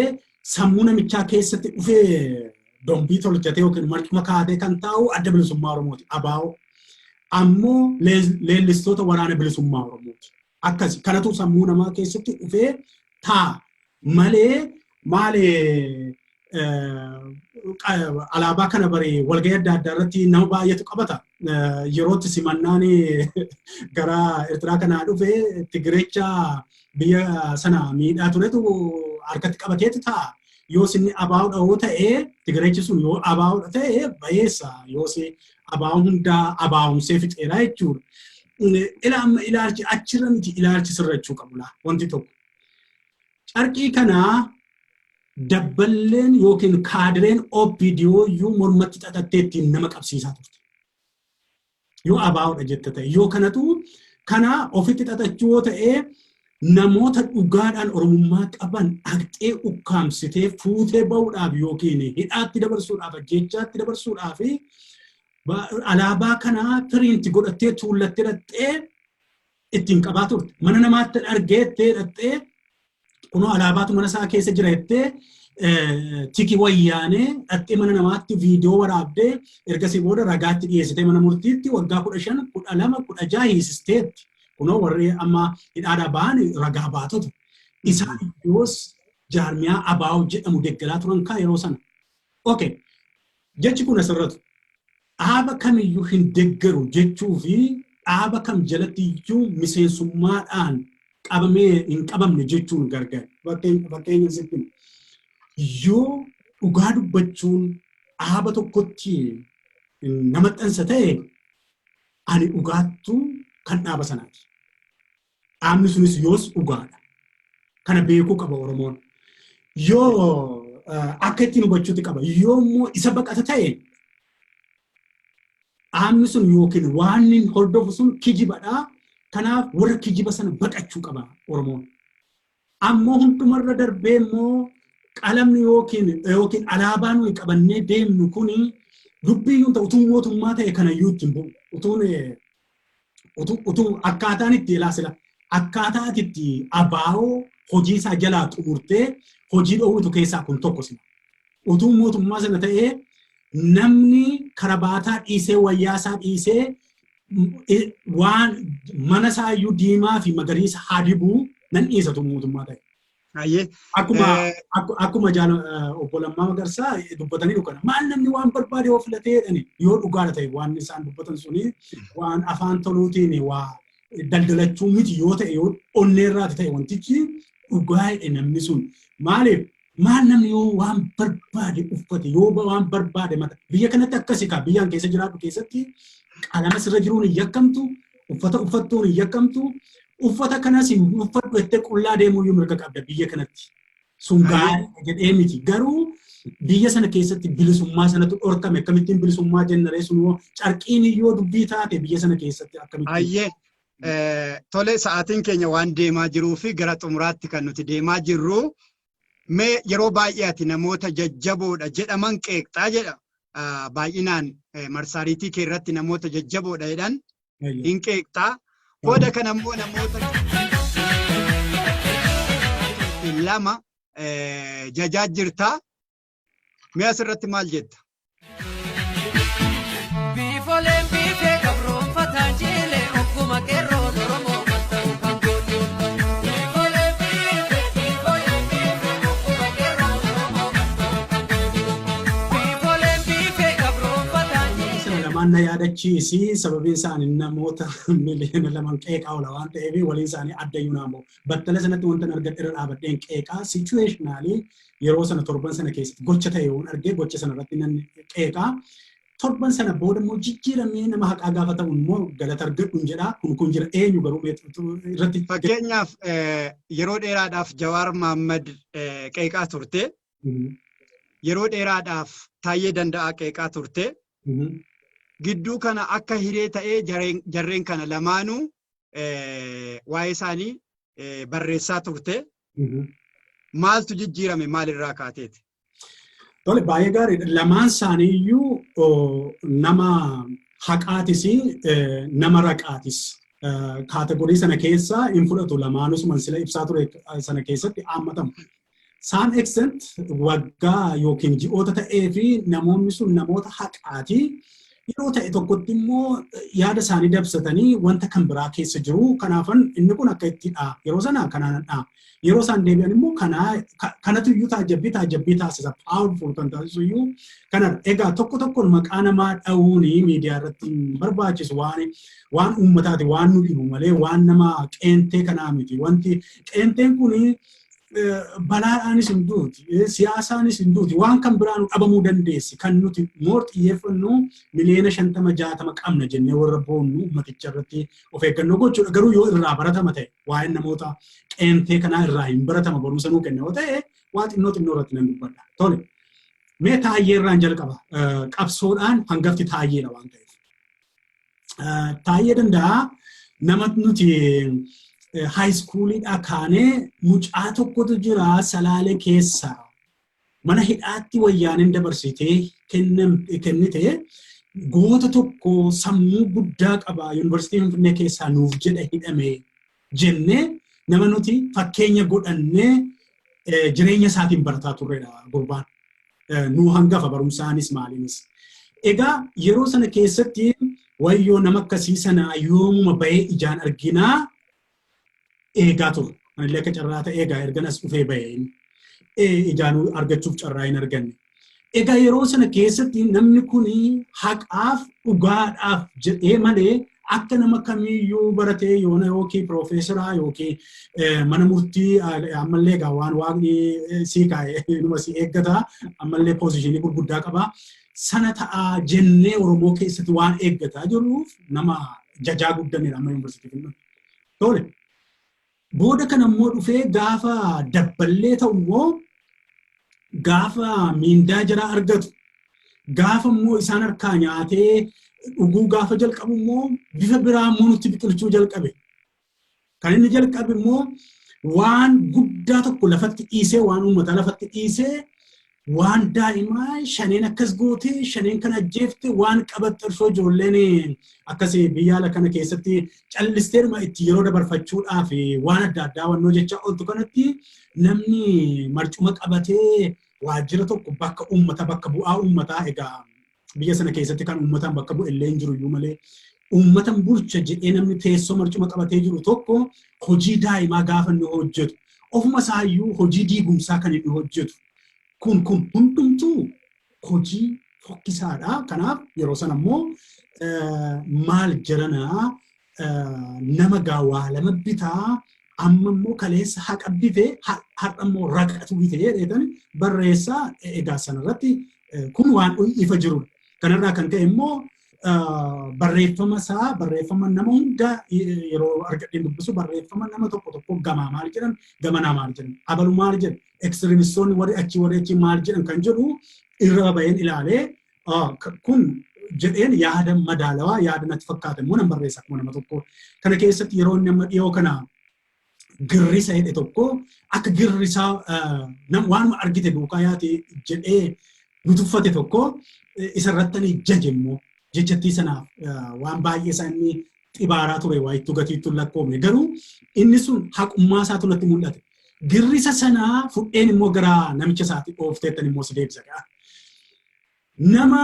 sammuu namichaa keessatti dhufee dombii tolchatee yookiin marcuma kaatee kan taa'u Adda Bilisummaa Oromooti. ABO. Ammoo leellistoota Waraana Bilisummaa Oromooti. Akkasi kanatu sammuu namaa keessatti dhufee taa'a malee maali Alaabaa kana bare walgahii adda addaa irratti nama baay'eetu qabata. Yerootti simannaan gara Eertiraa kanaa dhufe Tigirecha biyya sana miidhaa turetu harkatti qabateetu ta'a. Yoos inni abaa'uudha yoo ta'e, Tigirechi sun yoo abaa'uudha ta'e bayeessa, yoos abaa'u hundaa abaa'umsee fixeera jechuudha. Ila amma ilaalchi achirra miti, ilaalchi sirrachuu qabula wanti tokko. Carqii kanaa dabballeen yookiin kaadireen OPDO iyyuu mormatti xaxattee ittiin nama qabsiisaa turte. Yoo abaa'uudha jette ta'e, yoo kanatu kana ofitti xaxachuu yoo ta'e, namoota dhugaadhaan Oromummaa qaban dhaqxee ukkaamsitee fuutee ba'uudhaaf yookiin hidhaatti dabarsuudhaaf, ajjeechaatti dabarsuudhaaf alaabaa kana print godhattee tuullattee dhaqxee ittiin qabaa turte. Mana namaatti argeettee dhaqxee kunoo alaabaatu mana isaa keessa jira jettee tiki wayyaanee dhaqxee mana namaatti viidiyoo waraabdee ergasii booda ragaatti dhiyeessitee mana murtiitti waggaa 15, 12, 16 hiisisteetti. Kunoo warri amma hidhaadhaa ba'an ragaa baatota. Isaan yoos jaarmiyaa ABO jedhamu deeggaraa turan kaa yeroo sana. Okay. Jechi kun asirratti dhaaba kamiyyuu hin deeggaru jechuu fi dhaaba kam jalatti iyyuu miseensummaadhaan qabamee hin qabamne jechuun gargar. Fakkeenya sitti yoo dhugaa dubbachuun dhaaba tokkotti nama maxxansa ta'e, ani dhugaattuu kan dhaaba sanaati. Dhaabni sunis yoos dhugaadha. Kana beekuu qaba Oromoon. Yoo akka ittiin hubachuutti qaba. Yoo immoo isa baqata ta'e, dhaabni sun yookiin waan inni hordofu sun kijibadha. Kanaaf warra kijiba sana baqachuu qaba Oromoon. Ammoo hundumarra darbee immoo qalamni yookiin alaabaa nuyi qabannee deemnu kuni dubbiyyuun ta'u utuu mootummaa ta'e kanayyuu ittiin bu'u. Utuun utuu akkaataan itti ilaasila akkaataa ati itti abaa'oo hojii isaa jalaa xumurtee hojii dhoowwitu keessaa kun tokko sila. Utuu mootummaa sana ta'ee, namni karabaataa dhiisee, wayyaa isaa dhiisee, waan mana isaa iyyuu diimaa fi magariisa haa dibuu nan dhiisatu mootummaa ta'e. Akkuma obbo Lammaa Magarsaa dubbatanii dhugana. Maal namni waan barbaade yoo filatee jedhani, yoo dhugaadha ta'e, waan isaan dubbatan suni waan afaan toluutiin waa daldalachuu miti yoo ta'e, yoo onneerraati ta'e, wantichi dhugaa jedhe namni sun. Maaliif maal namni yoo waan barbaade uffate, yoo waan barbaade mata, biyya kanatti akkasi kaa, biyyaan keessa jiraadhu keessatti qalama sirra jiruun hin yakkamtu, uffata uffattuun hin yakkamtu, uffata kanas hin uffadhu jettee qullaa deemuu iyyuu mirga qabda biyya kanatti. Sun gaarii jedhee miti. Garuu biyya sana keessatti bilisummaa sanatu dhorkame. Akkamittiin bilisummaa jennaree? Sun yoo carqiin yoo dubbii taate biyya sana keessatti akkamittiin? Ayyee. Tole, sa'aatiin keenya waan deemaa jiruu fi gara xumuraatti kan nuti deemaa jirru. Mee yeroo baay'ee ati namoota jajjaboodha jedhaman qeeqxaa jedha. Baay'inaan marsaariitii kee irratti namoota jajjaboodha jedhan hin qeeqxaa. Booda kana immoo namoota lama jajaa jirta. Mee asirratti maal jetta? Biifoleen biifee gabroonfataan jiilee ogguma qeerroon Oromoo matta'u kan gootu. Biifoleen biifee, biifoleen biifee ogguma qeerroon Oromoo matta'u kan gootu. Biifoleen biifee gabroonfataan jiilee. Sana lamaan na yaadachiisi. Sababiin isaanii namoota miliyoona 2 qeeqaa oola waan ta'eef waliin isaanii adda iyyuu naamoo. Battala sanatti wanta argadhe irra dhaabadheen qeeqaa. Situationally yeroo sana torban sana keessatti gocha ta'e yoon argee, gocha sana irratti nan qeeqaa. Torban sana booda immoo jijjiiramee nama haqaa gaafa ta'u immoo galata argadhu hin jedhaa. Kun jira, eenyu garuu irratti. Fakkeenyaaf yeroo dheeraadhaaf Jawaar Mahaammad qeeqaa turte. Yeroo dheeraadhaaf Taayyee Danda'aa qeeqaa turte. Gidduu kana akka hiree ta'ee jarreen kana lamaanuu waa'ee isaanii barreessaa turte. Maaltu jijjiirame? Maalirraa kaateeti? Tole, baay'ee gaariidha. Lamaan isaanii iyyuu nama haqaatis, nama raqaatis. Category sana keessa hin fudhatu, lamaanus sila ibsaa ture sana keessatti haammatamu. Some extent waggaa yookiin ji'oota ta'ee fi namoonni sun namoota haqaati. Yeroo ta'e tokkotti immoo yaada isaanii dabsatanii wanta kan biraa keessa jiru. Kanaafan inni kun akka ittidha. Yeroo sana kanaanadha. Yeroo isaan deebi'an immoo kanatu iyyuu taajjabbii taasisa. Powerful kan taasisu iyyuu kanadha. Egaa tokko tokkoon maqaa namaa dha'uun miidiyaa irratti hin barbaachisu, waan uummataati, waan nu dhibu malee waan nama qeentee kanaa miti. Wanti qeenteen kuni balaadhaanis hin duuti, siyaasaanis hin duuti, waan kan biraan dhabamuu dandeessi. Kan nuti more xiyyeeffannu 50,000,000 60 qabna jennee warra boonnu uummaticha irratti of eeggannoo gochuudha. Garuu yoo irraa baratama ta'e, waa'een namoota qeentee kanaa irraa hin baratama, barumsa nuu kenna yoo ta'e, waa xinnoo xinnoo irratti nan dubbadha. Tole, mee Taayyee irraan jalqaba. Qabsoodhaan hangafti Taayyeedha waan ta'eef. Taayyee Danda'a nama nuti high schooliidhaa kaanee mucaa tokkotu jira Salaalee keessa mana hidhaatti Wayyaaneen dabarsitee kennite, goota tokko sammuu guddaa qaba, Yuunivarsiitii Finfinnee keessaa nuuf jedha hidhame jennee nama nuti fakkeenya godhannee jireenya isaatiin barataa turredha gurbaan. Nuu hangafa barumsaanis maaliinis. Egaa yeroo sana keessatti wayyoo nama akkasii sana yoomuma bahee ijaan arginaa eegaa turre. Anillee akka carraa ta'e egaa ergan as dhufee bahee ijaan argachuuf carraa hin arganne. Egaa yeroo sana keessatti namni kun haqaaf dhugaadhaaf jedhee malee akka nama kamiyyuu baratee yoona yookiin piroofeesaraa yookiin mana murtii, ammallee egaa waan Waaqni sii kaa'e numa si eeggata, ammallee position gurguddaa qaba. Sana ta'aa jennee Oromoo keessatti waan eeggataa jirruuf nama jajaa guddanidha amma yuunivarsiitii Finfinnee. Tole. Booda kana immoo dhufee gaafa dabballee ta'u immoo, gaafa miindaa jaraa argatu, gaafa immoo isaan harkaa nyaatee dhuguu gaafa jalqabu immoo bifa biraa immoo nutti biqilchuu jalqabe. Kan inni jalqabe immoo waan guddaa tokko lafatti dhiisee, waan uummataa lafatti dhiisee, waan daa'imaa shaneen akkas gootee, shaneen kana ajjeefte, waan qabatte osoo ijoolleen akkas biyya ala kana keessatti callisteedhuma itti yeroo dabarfachuudhaaf waan adda addaa wannoo jecha ooltu kanatti namni marcuma qabatee waajjira tokko bakka uummata, bakka bu'aa uummataa, egaa biyya sana keessatti kan uummataan bakka bu'e illee hin jiru iyyuu malee, uummatan bulcha jedhee namni teessoo marcuma qabatee jiru tokko hojii daa'imaa gaafa inni hojjetu, ofuma isaayyuu hojii diigumsaa kan inni hojjetu kun hundumtuu hojii fokkisaadha. Kanaaf yeroo sana immoo maal jaranaa nama gaa lama bitaa, amma immoo kaleessa haqa bite, har'a immoo raqatu bite jedheetan barreessaa. Egaa sanarratti kun waan ifa jirudha. Kanarraa kan ka'e immoo barreeffama isaa, barreeffama nama hundaa yeroo argadheen dubbisu, barreeffama nama tokko tokko gamaa maal jedhan, gamanaa maal jedhan, abalu maal jedhan, extremistoonni warri achi maal jedhan kan jedhu irra baheen ilaalee, kun jedheen yaada madaalawaa, yaada natti fakkaate immoo nan barreessa akkuma nama tokko. Kana keessatti yeroo inni amma dhiyoo kana girrisa jedhe tokko, akka girrisaa waanuma argite duukaa yaate jedhee nu tuffate tokko, isarratti jaje immoo jechattii sanaaf waan baay'ee isaa inni xibaaraa ture waa ittuu gatiittuu hin lakkoofne, garuu inni sun haqummaa isaatu natti mul'ate. Girrisa sanaa fudheen immoo gara namicha isaatti dhoofteettan immoo si deebisa ga'a. Nama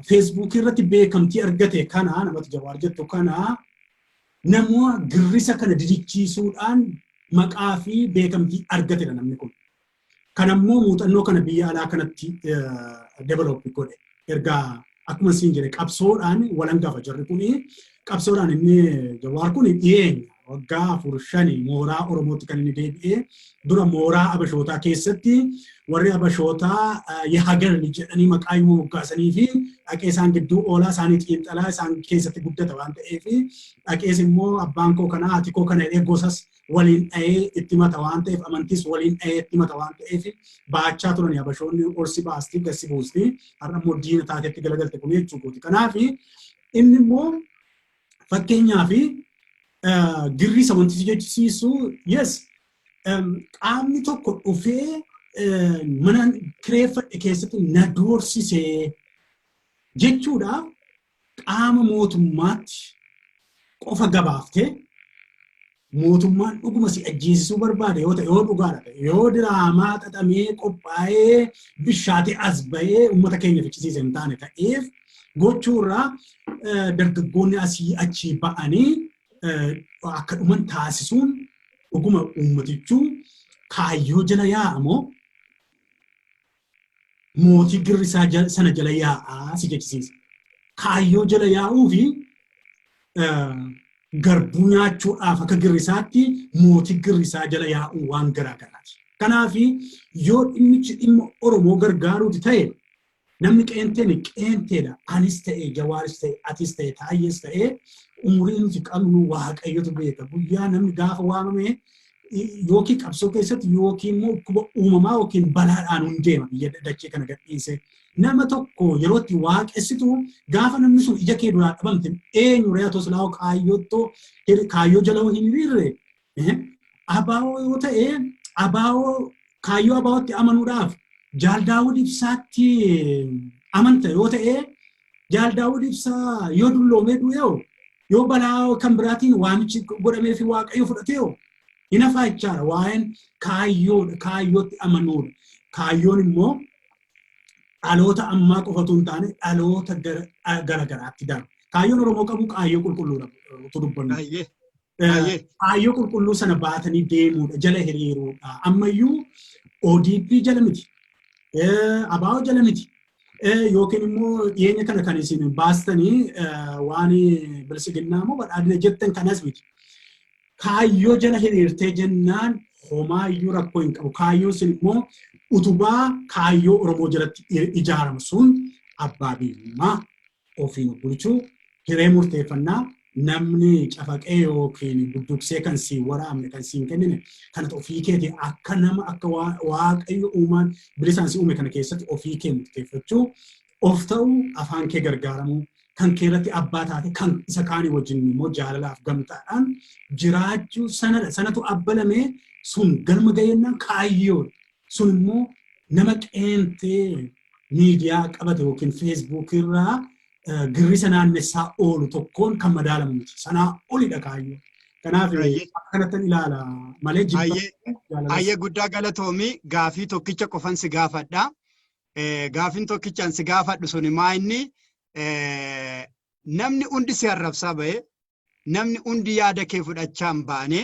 Feesbuukii irratti beekamtii argate kana, namatti Jawaar jettu kana, nama girrisa kana didichiisuudhaan maqaa fi beekamtii argatedha namni kun. Kanammoo muuxannoo kana biyya alaa kanatti develop godhe. Ergaa akkuma siin jedhe qabsoodhaan walangafa jarri kuni, qabsoodhaan inni Jawaar kun dhiyeenya waggaa 4-5 mooraa Oromootti kan inni deebi'ee. Dura mooraa Abashootaa keessatti warri Abashootaa የሀገር jedhanii maqaa himuu moggaasanii fi dhaqee isaan gidduu oolaa, isaanii xiinxalaa, isaan keessatti guddata waan ta'eef, dhaqees immoo abbaan koo kana, haati koo kana jedhee gosas waliin dhahee itti mata waan ta'eef, amantiis waliin dhahee itti mata waan ta'eef, baachaa turani Abashoonni orsi baasti gassi buusti, har'a immoo diina taatetti galagalte kun jechuu kooti. Kanaaf inni immoo fakkeenyaaf girrisa wanti si jechisiisu, yes, qaamni tokko dhufee mana kireeffadhe keessatti na doorsisee jechuudhaaf qaama mootummaatti qofa gabaaftee, mootummaan dhuguma si ajjeesisuu barbaade yoo ta'e, yoo dhugaadha ta'e, yoo diraamaa xaxamee qophaa'ee bishaatee as bahee uummata keenya fichisiise hin taane ta'eef. Gochuurraa dargaggoonni asii achi ba'anii akka dhuman taasisuun dhuguma uummatichuu kaayyoo jala yaa'a moo mootii girrisaa sana jala yaa'aa si jechisiisa. Kaayyoo jala yaa'uu fi garbuu nyaachuudhaaf akka girrisaatti mootii girrisaa jala yaa'uun waan garaa garaati. Kanaaf yoo dhimmichi dhimma Oromoo gargaaruuti ta'e namni qeenteen qeenteedha. Anis ta'e, Jawaaris ta'e, atis ta'e, Taayyees ta'e, umurii nuti qabnu Waaqayyotu beeka. Guyyaa namni gaafa waamame yookiin qabsoo keessatti yookiin immoo dhukkuba uumamaa yookiin balaadhaan hin deema biyya dachee kana gadhiise. Nama tokko yeroo itti waaqessitu gaafa namni sun ija kee duraa dhabamte eenyu re'atoo silaa kaayyoottoo kaayyoo jala hin hiriirre. Abaawoo yoo ta'e, abaawoo kaayyoo abaawootti amanuudhaaf Jaal Daawud Ibsaatti amanta yoo ta'e, Jaal Daawud Ibsaa yoo dulloomee du'eeho, yoo balaa kan biraatiin waamichi godhamee fi Waaqayyo fudhateeho, hin hafaa jechaadha. Waa'een kaayyoodha, kaayyootti amanuudha. Kaayyoon immoo dhaloota ammaa qofatu hin taane dhaloota gara garaatti darba. Kaayyoon Oromoo qabu kaayyoo qulqulluudha utuu dubbannu. Kaayyoo qulqulluu sana baatanii deemuudha, jala hiriiruudha. Ammayyuu ODP jala miti. ABO jala miti. Yookiin immoo dhiyeenya kana kan isin baastanii waan bilisiginnaa moo badhaadhina jettan kanas miti. Kaayyoo jala hiriirtee jennaan homaayyuu rakkoo hin qabu. Kaayyoon sun immoo utubaa kaayyoo Oromoo jalatti ijaaramu sun abbaa biyyummaa, ofiin of bulchuu, hiree murteeffannaa, namni cafaqee yookiin budduqsee kan siin waraabne, kan siin kennine kanatu ofii keetii akka nama akka Waaqayyo uumaan bilisaan si uume kana keessatti ofii kee murteeffachuu, of ta'uu, afaan kee gargaaramuu, kan kee irratti abbaa taate kan isa kaanii wajjin immoo jaalalaaf gamtaadhaan jiraachuu sanadha. Sanatu abbalamee sun galma ga'eennaan kaayyoodha. Sun immoo nama qeentee miidiyaa qabate yookiin feesbuukii irraa girrisa naannessaa oolu tokkoon kan madaalamu miti. Sanaa olidha kaayyoo. Kanaaf akka kanattan ilaala malee jibba jaalalas. Ayyee, guddaa galatoomii. Gaafii tokkicha qofan si gaafadha. Gaafiin tokkichaan si gaafadhu suni maa inni namni hundi si arrabsaa ba'e, namni hundi yaada kee fudhachaa hin baane,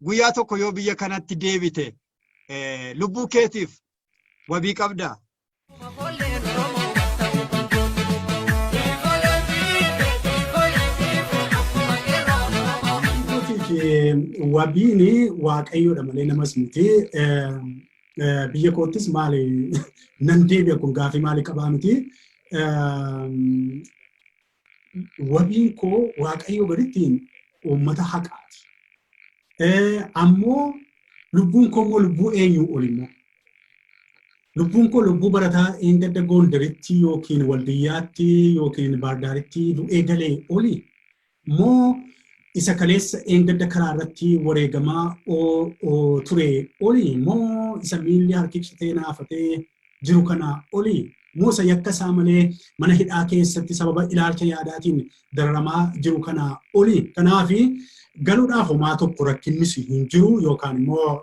guyyaa tokko yoo biyya kanatti deebite lubbuu keetiif wabii qabdaa? Kolleen Oromoo ta'uu kan gootu. Ifolee fiife, ifolee fiife, akkuma qeerroon Oromoo. Wabiin Waaqayyoodha malee namas miti. Biyya koottis maali nan deebi'a kun gaafii maali qabaa miti. Wabiin koo Waaqayyo gaditti uummata haqaati. Ammoo lubbuun koo immoo lubbuu eenyuu ol immoo? Lubbuun koo lubbuu barataa eengadda Goondaritti yookiin Waldiyyaatti yookiin Baardaaritti du'ee galee oli moo isa kaleessa eengadda karaa irratti wareegamaa ture oli moo isa miilli harki citee naafatee jiru kana oli moo isa yakka isaa malee mana hidhaa keessatti sababa ilaalcha yaadaatiin dararamaa jiru kana oli? Kanaafi galuudhaaf homaa tokko rakkinnis hin jiru yookaan immoo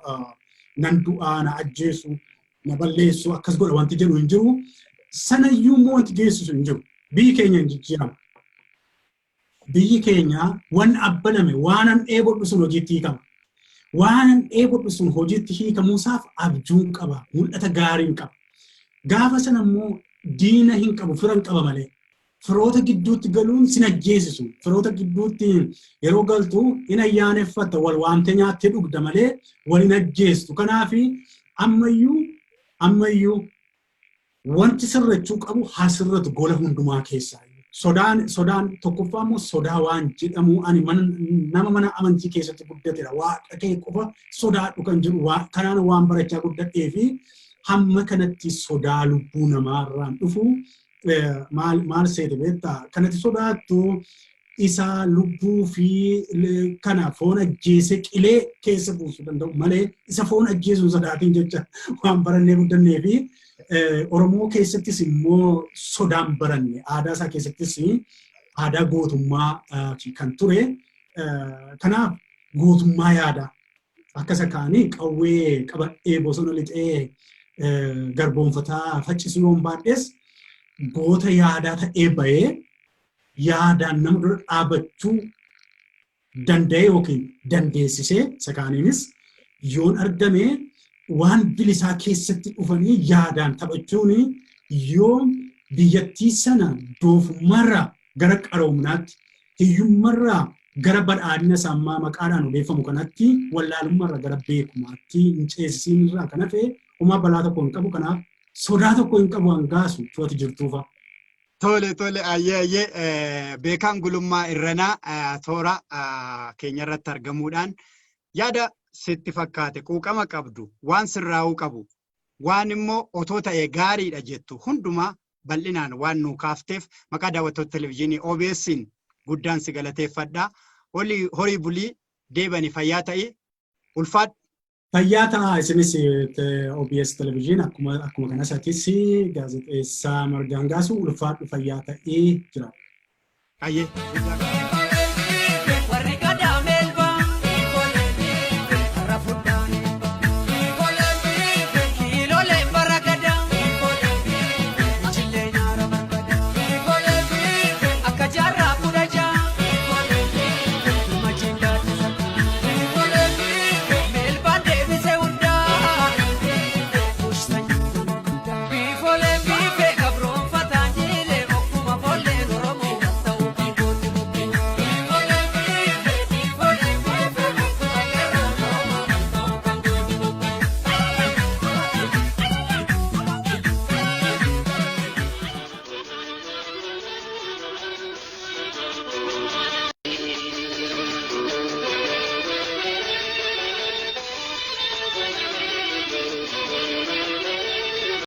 nan du'aa, na ajjeesu, na balleessu, akkas godha wanti jedhu hin jiru. Sanayyuu immoo wanti geessisu hin jiru. Biyyi keenya hin jijjiiramu. Biyyi keenya waan abbalame, waan an dheebodhu sun hojiitti hiikama. Waan an dheebodhu sun hojiitti hiikamuusaaf abjuun qaba, mul'ata gaariin qaba. Gaafa sana immoo diina hin qabu, fira hin qaba malee. Firoota gidduutti galuun sin ajjeesisu. Firoota gidduutti yeroo galtu hin ayyaaneffatta, wal waamtee nyaattee dhugda malee wal hin ajjeestu. Kanaaf ammayyuu wanti sirrachuu qabu haa sirratu gola hundumaa keessaa. Sodaan tokkoffaa immoo sodaa waan jedhamu ani nama mana amantii keessatti guddatedha. Waaqa kee qofa sodaadhu kan jedhu kanaan waan barachaa guddadhee fi hamma kanatti sodaa lubbuu namaarraan dhufu maal seete beektaa? Kanatti sodaattu isa lubbuu fi kana foon ajjeese qilee keessa buusuu danda'u malee isa foon ajjeesuu sodaatiin jecha waan barannee guddannee fi Oromoo keessattis immoo sodaan baranne, aadaa isaa keessattis aadaa gootummaa kan ture. Kanaaf gootummaa yaadaa akka isa kaanii qawwee qabadhee bosona lixee garboonfataa faccisuu yoon baadhes Goota yaadaa ta'ee bahee yaadaan nama dura dhaabachuu danda'e yookiin dandeessisee isa kaaniinis yoon argame waan bilisaa keessatti dhufanii yaadaan taphachuun yoo biyyattii sana doofummaarraa gara qaroominaatti, hiyyummaarraa gara badhaadhina sammaa maqaadhaan odeeffamu kanatti, wallaalummaarraa gara beekumaatti hin ceesisiin irraa kan hafe homaa balaa tokko hin qabu. Kanaaf sodaa tokko hin qabu hangaasu to'ati jirtuufa. Tole tole, ayyee ayyee, Beekaan Gulummaa Irranaa, toora keenya irratti argamuudhaan yaada sitti fakkaate, quuqama qabdu, waan sirraa'uu qabu, waan immoo otoo ta'e gaariidha jettu hundumaa bal'inaan waan nuu kaafteef maqaa daawwattoota televizyiinii OBS'n guddaan si galateeffadha. Horii bulii, deebani, fayyaa ta'i, ulfaadhu. Fayyaa ta'a isinis OBS televizyiin, akkuma kanas atis gaazexeessaa Margaan Gaasu, ulfaadhu, fayyaa ta'ee jira. Ayyee. Warri gadaa Meelbaa har'a fudhaan kiiloleen bara gadaa ichillee nyaara barbada akka jaarraa 16 machiin gaaddisa Meelbaan deebise hundaa biifolee biifee gabroonfataan jiilee okkuma foolleen Oromoo ta'uu kan goote bubbee. Biifolee biifee, biifolee biifee, okkuma qeerroon Oromoo ta'uu kan goote bubbee.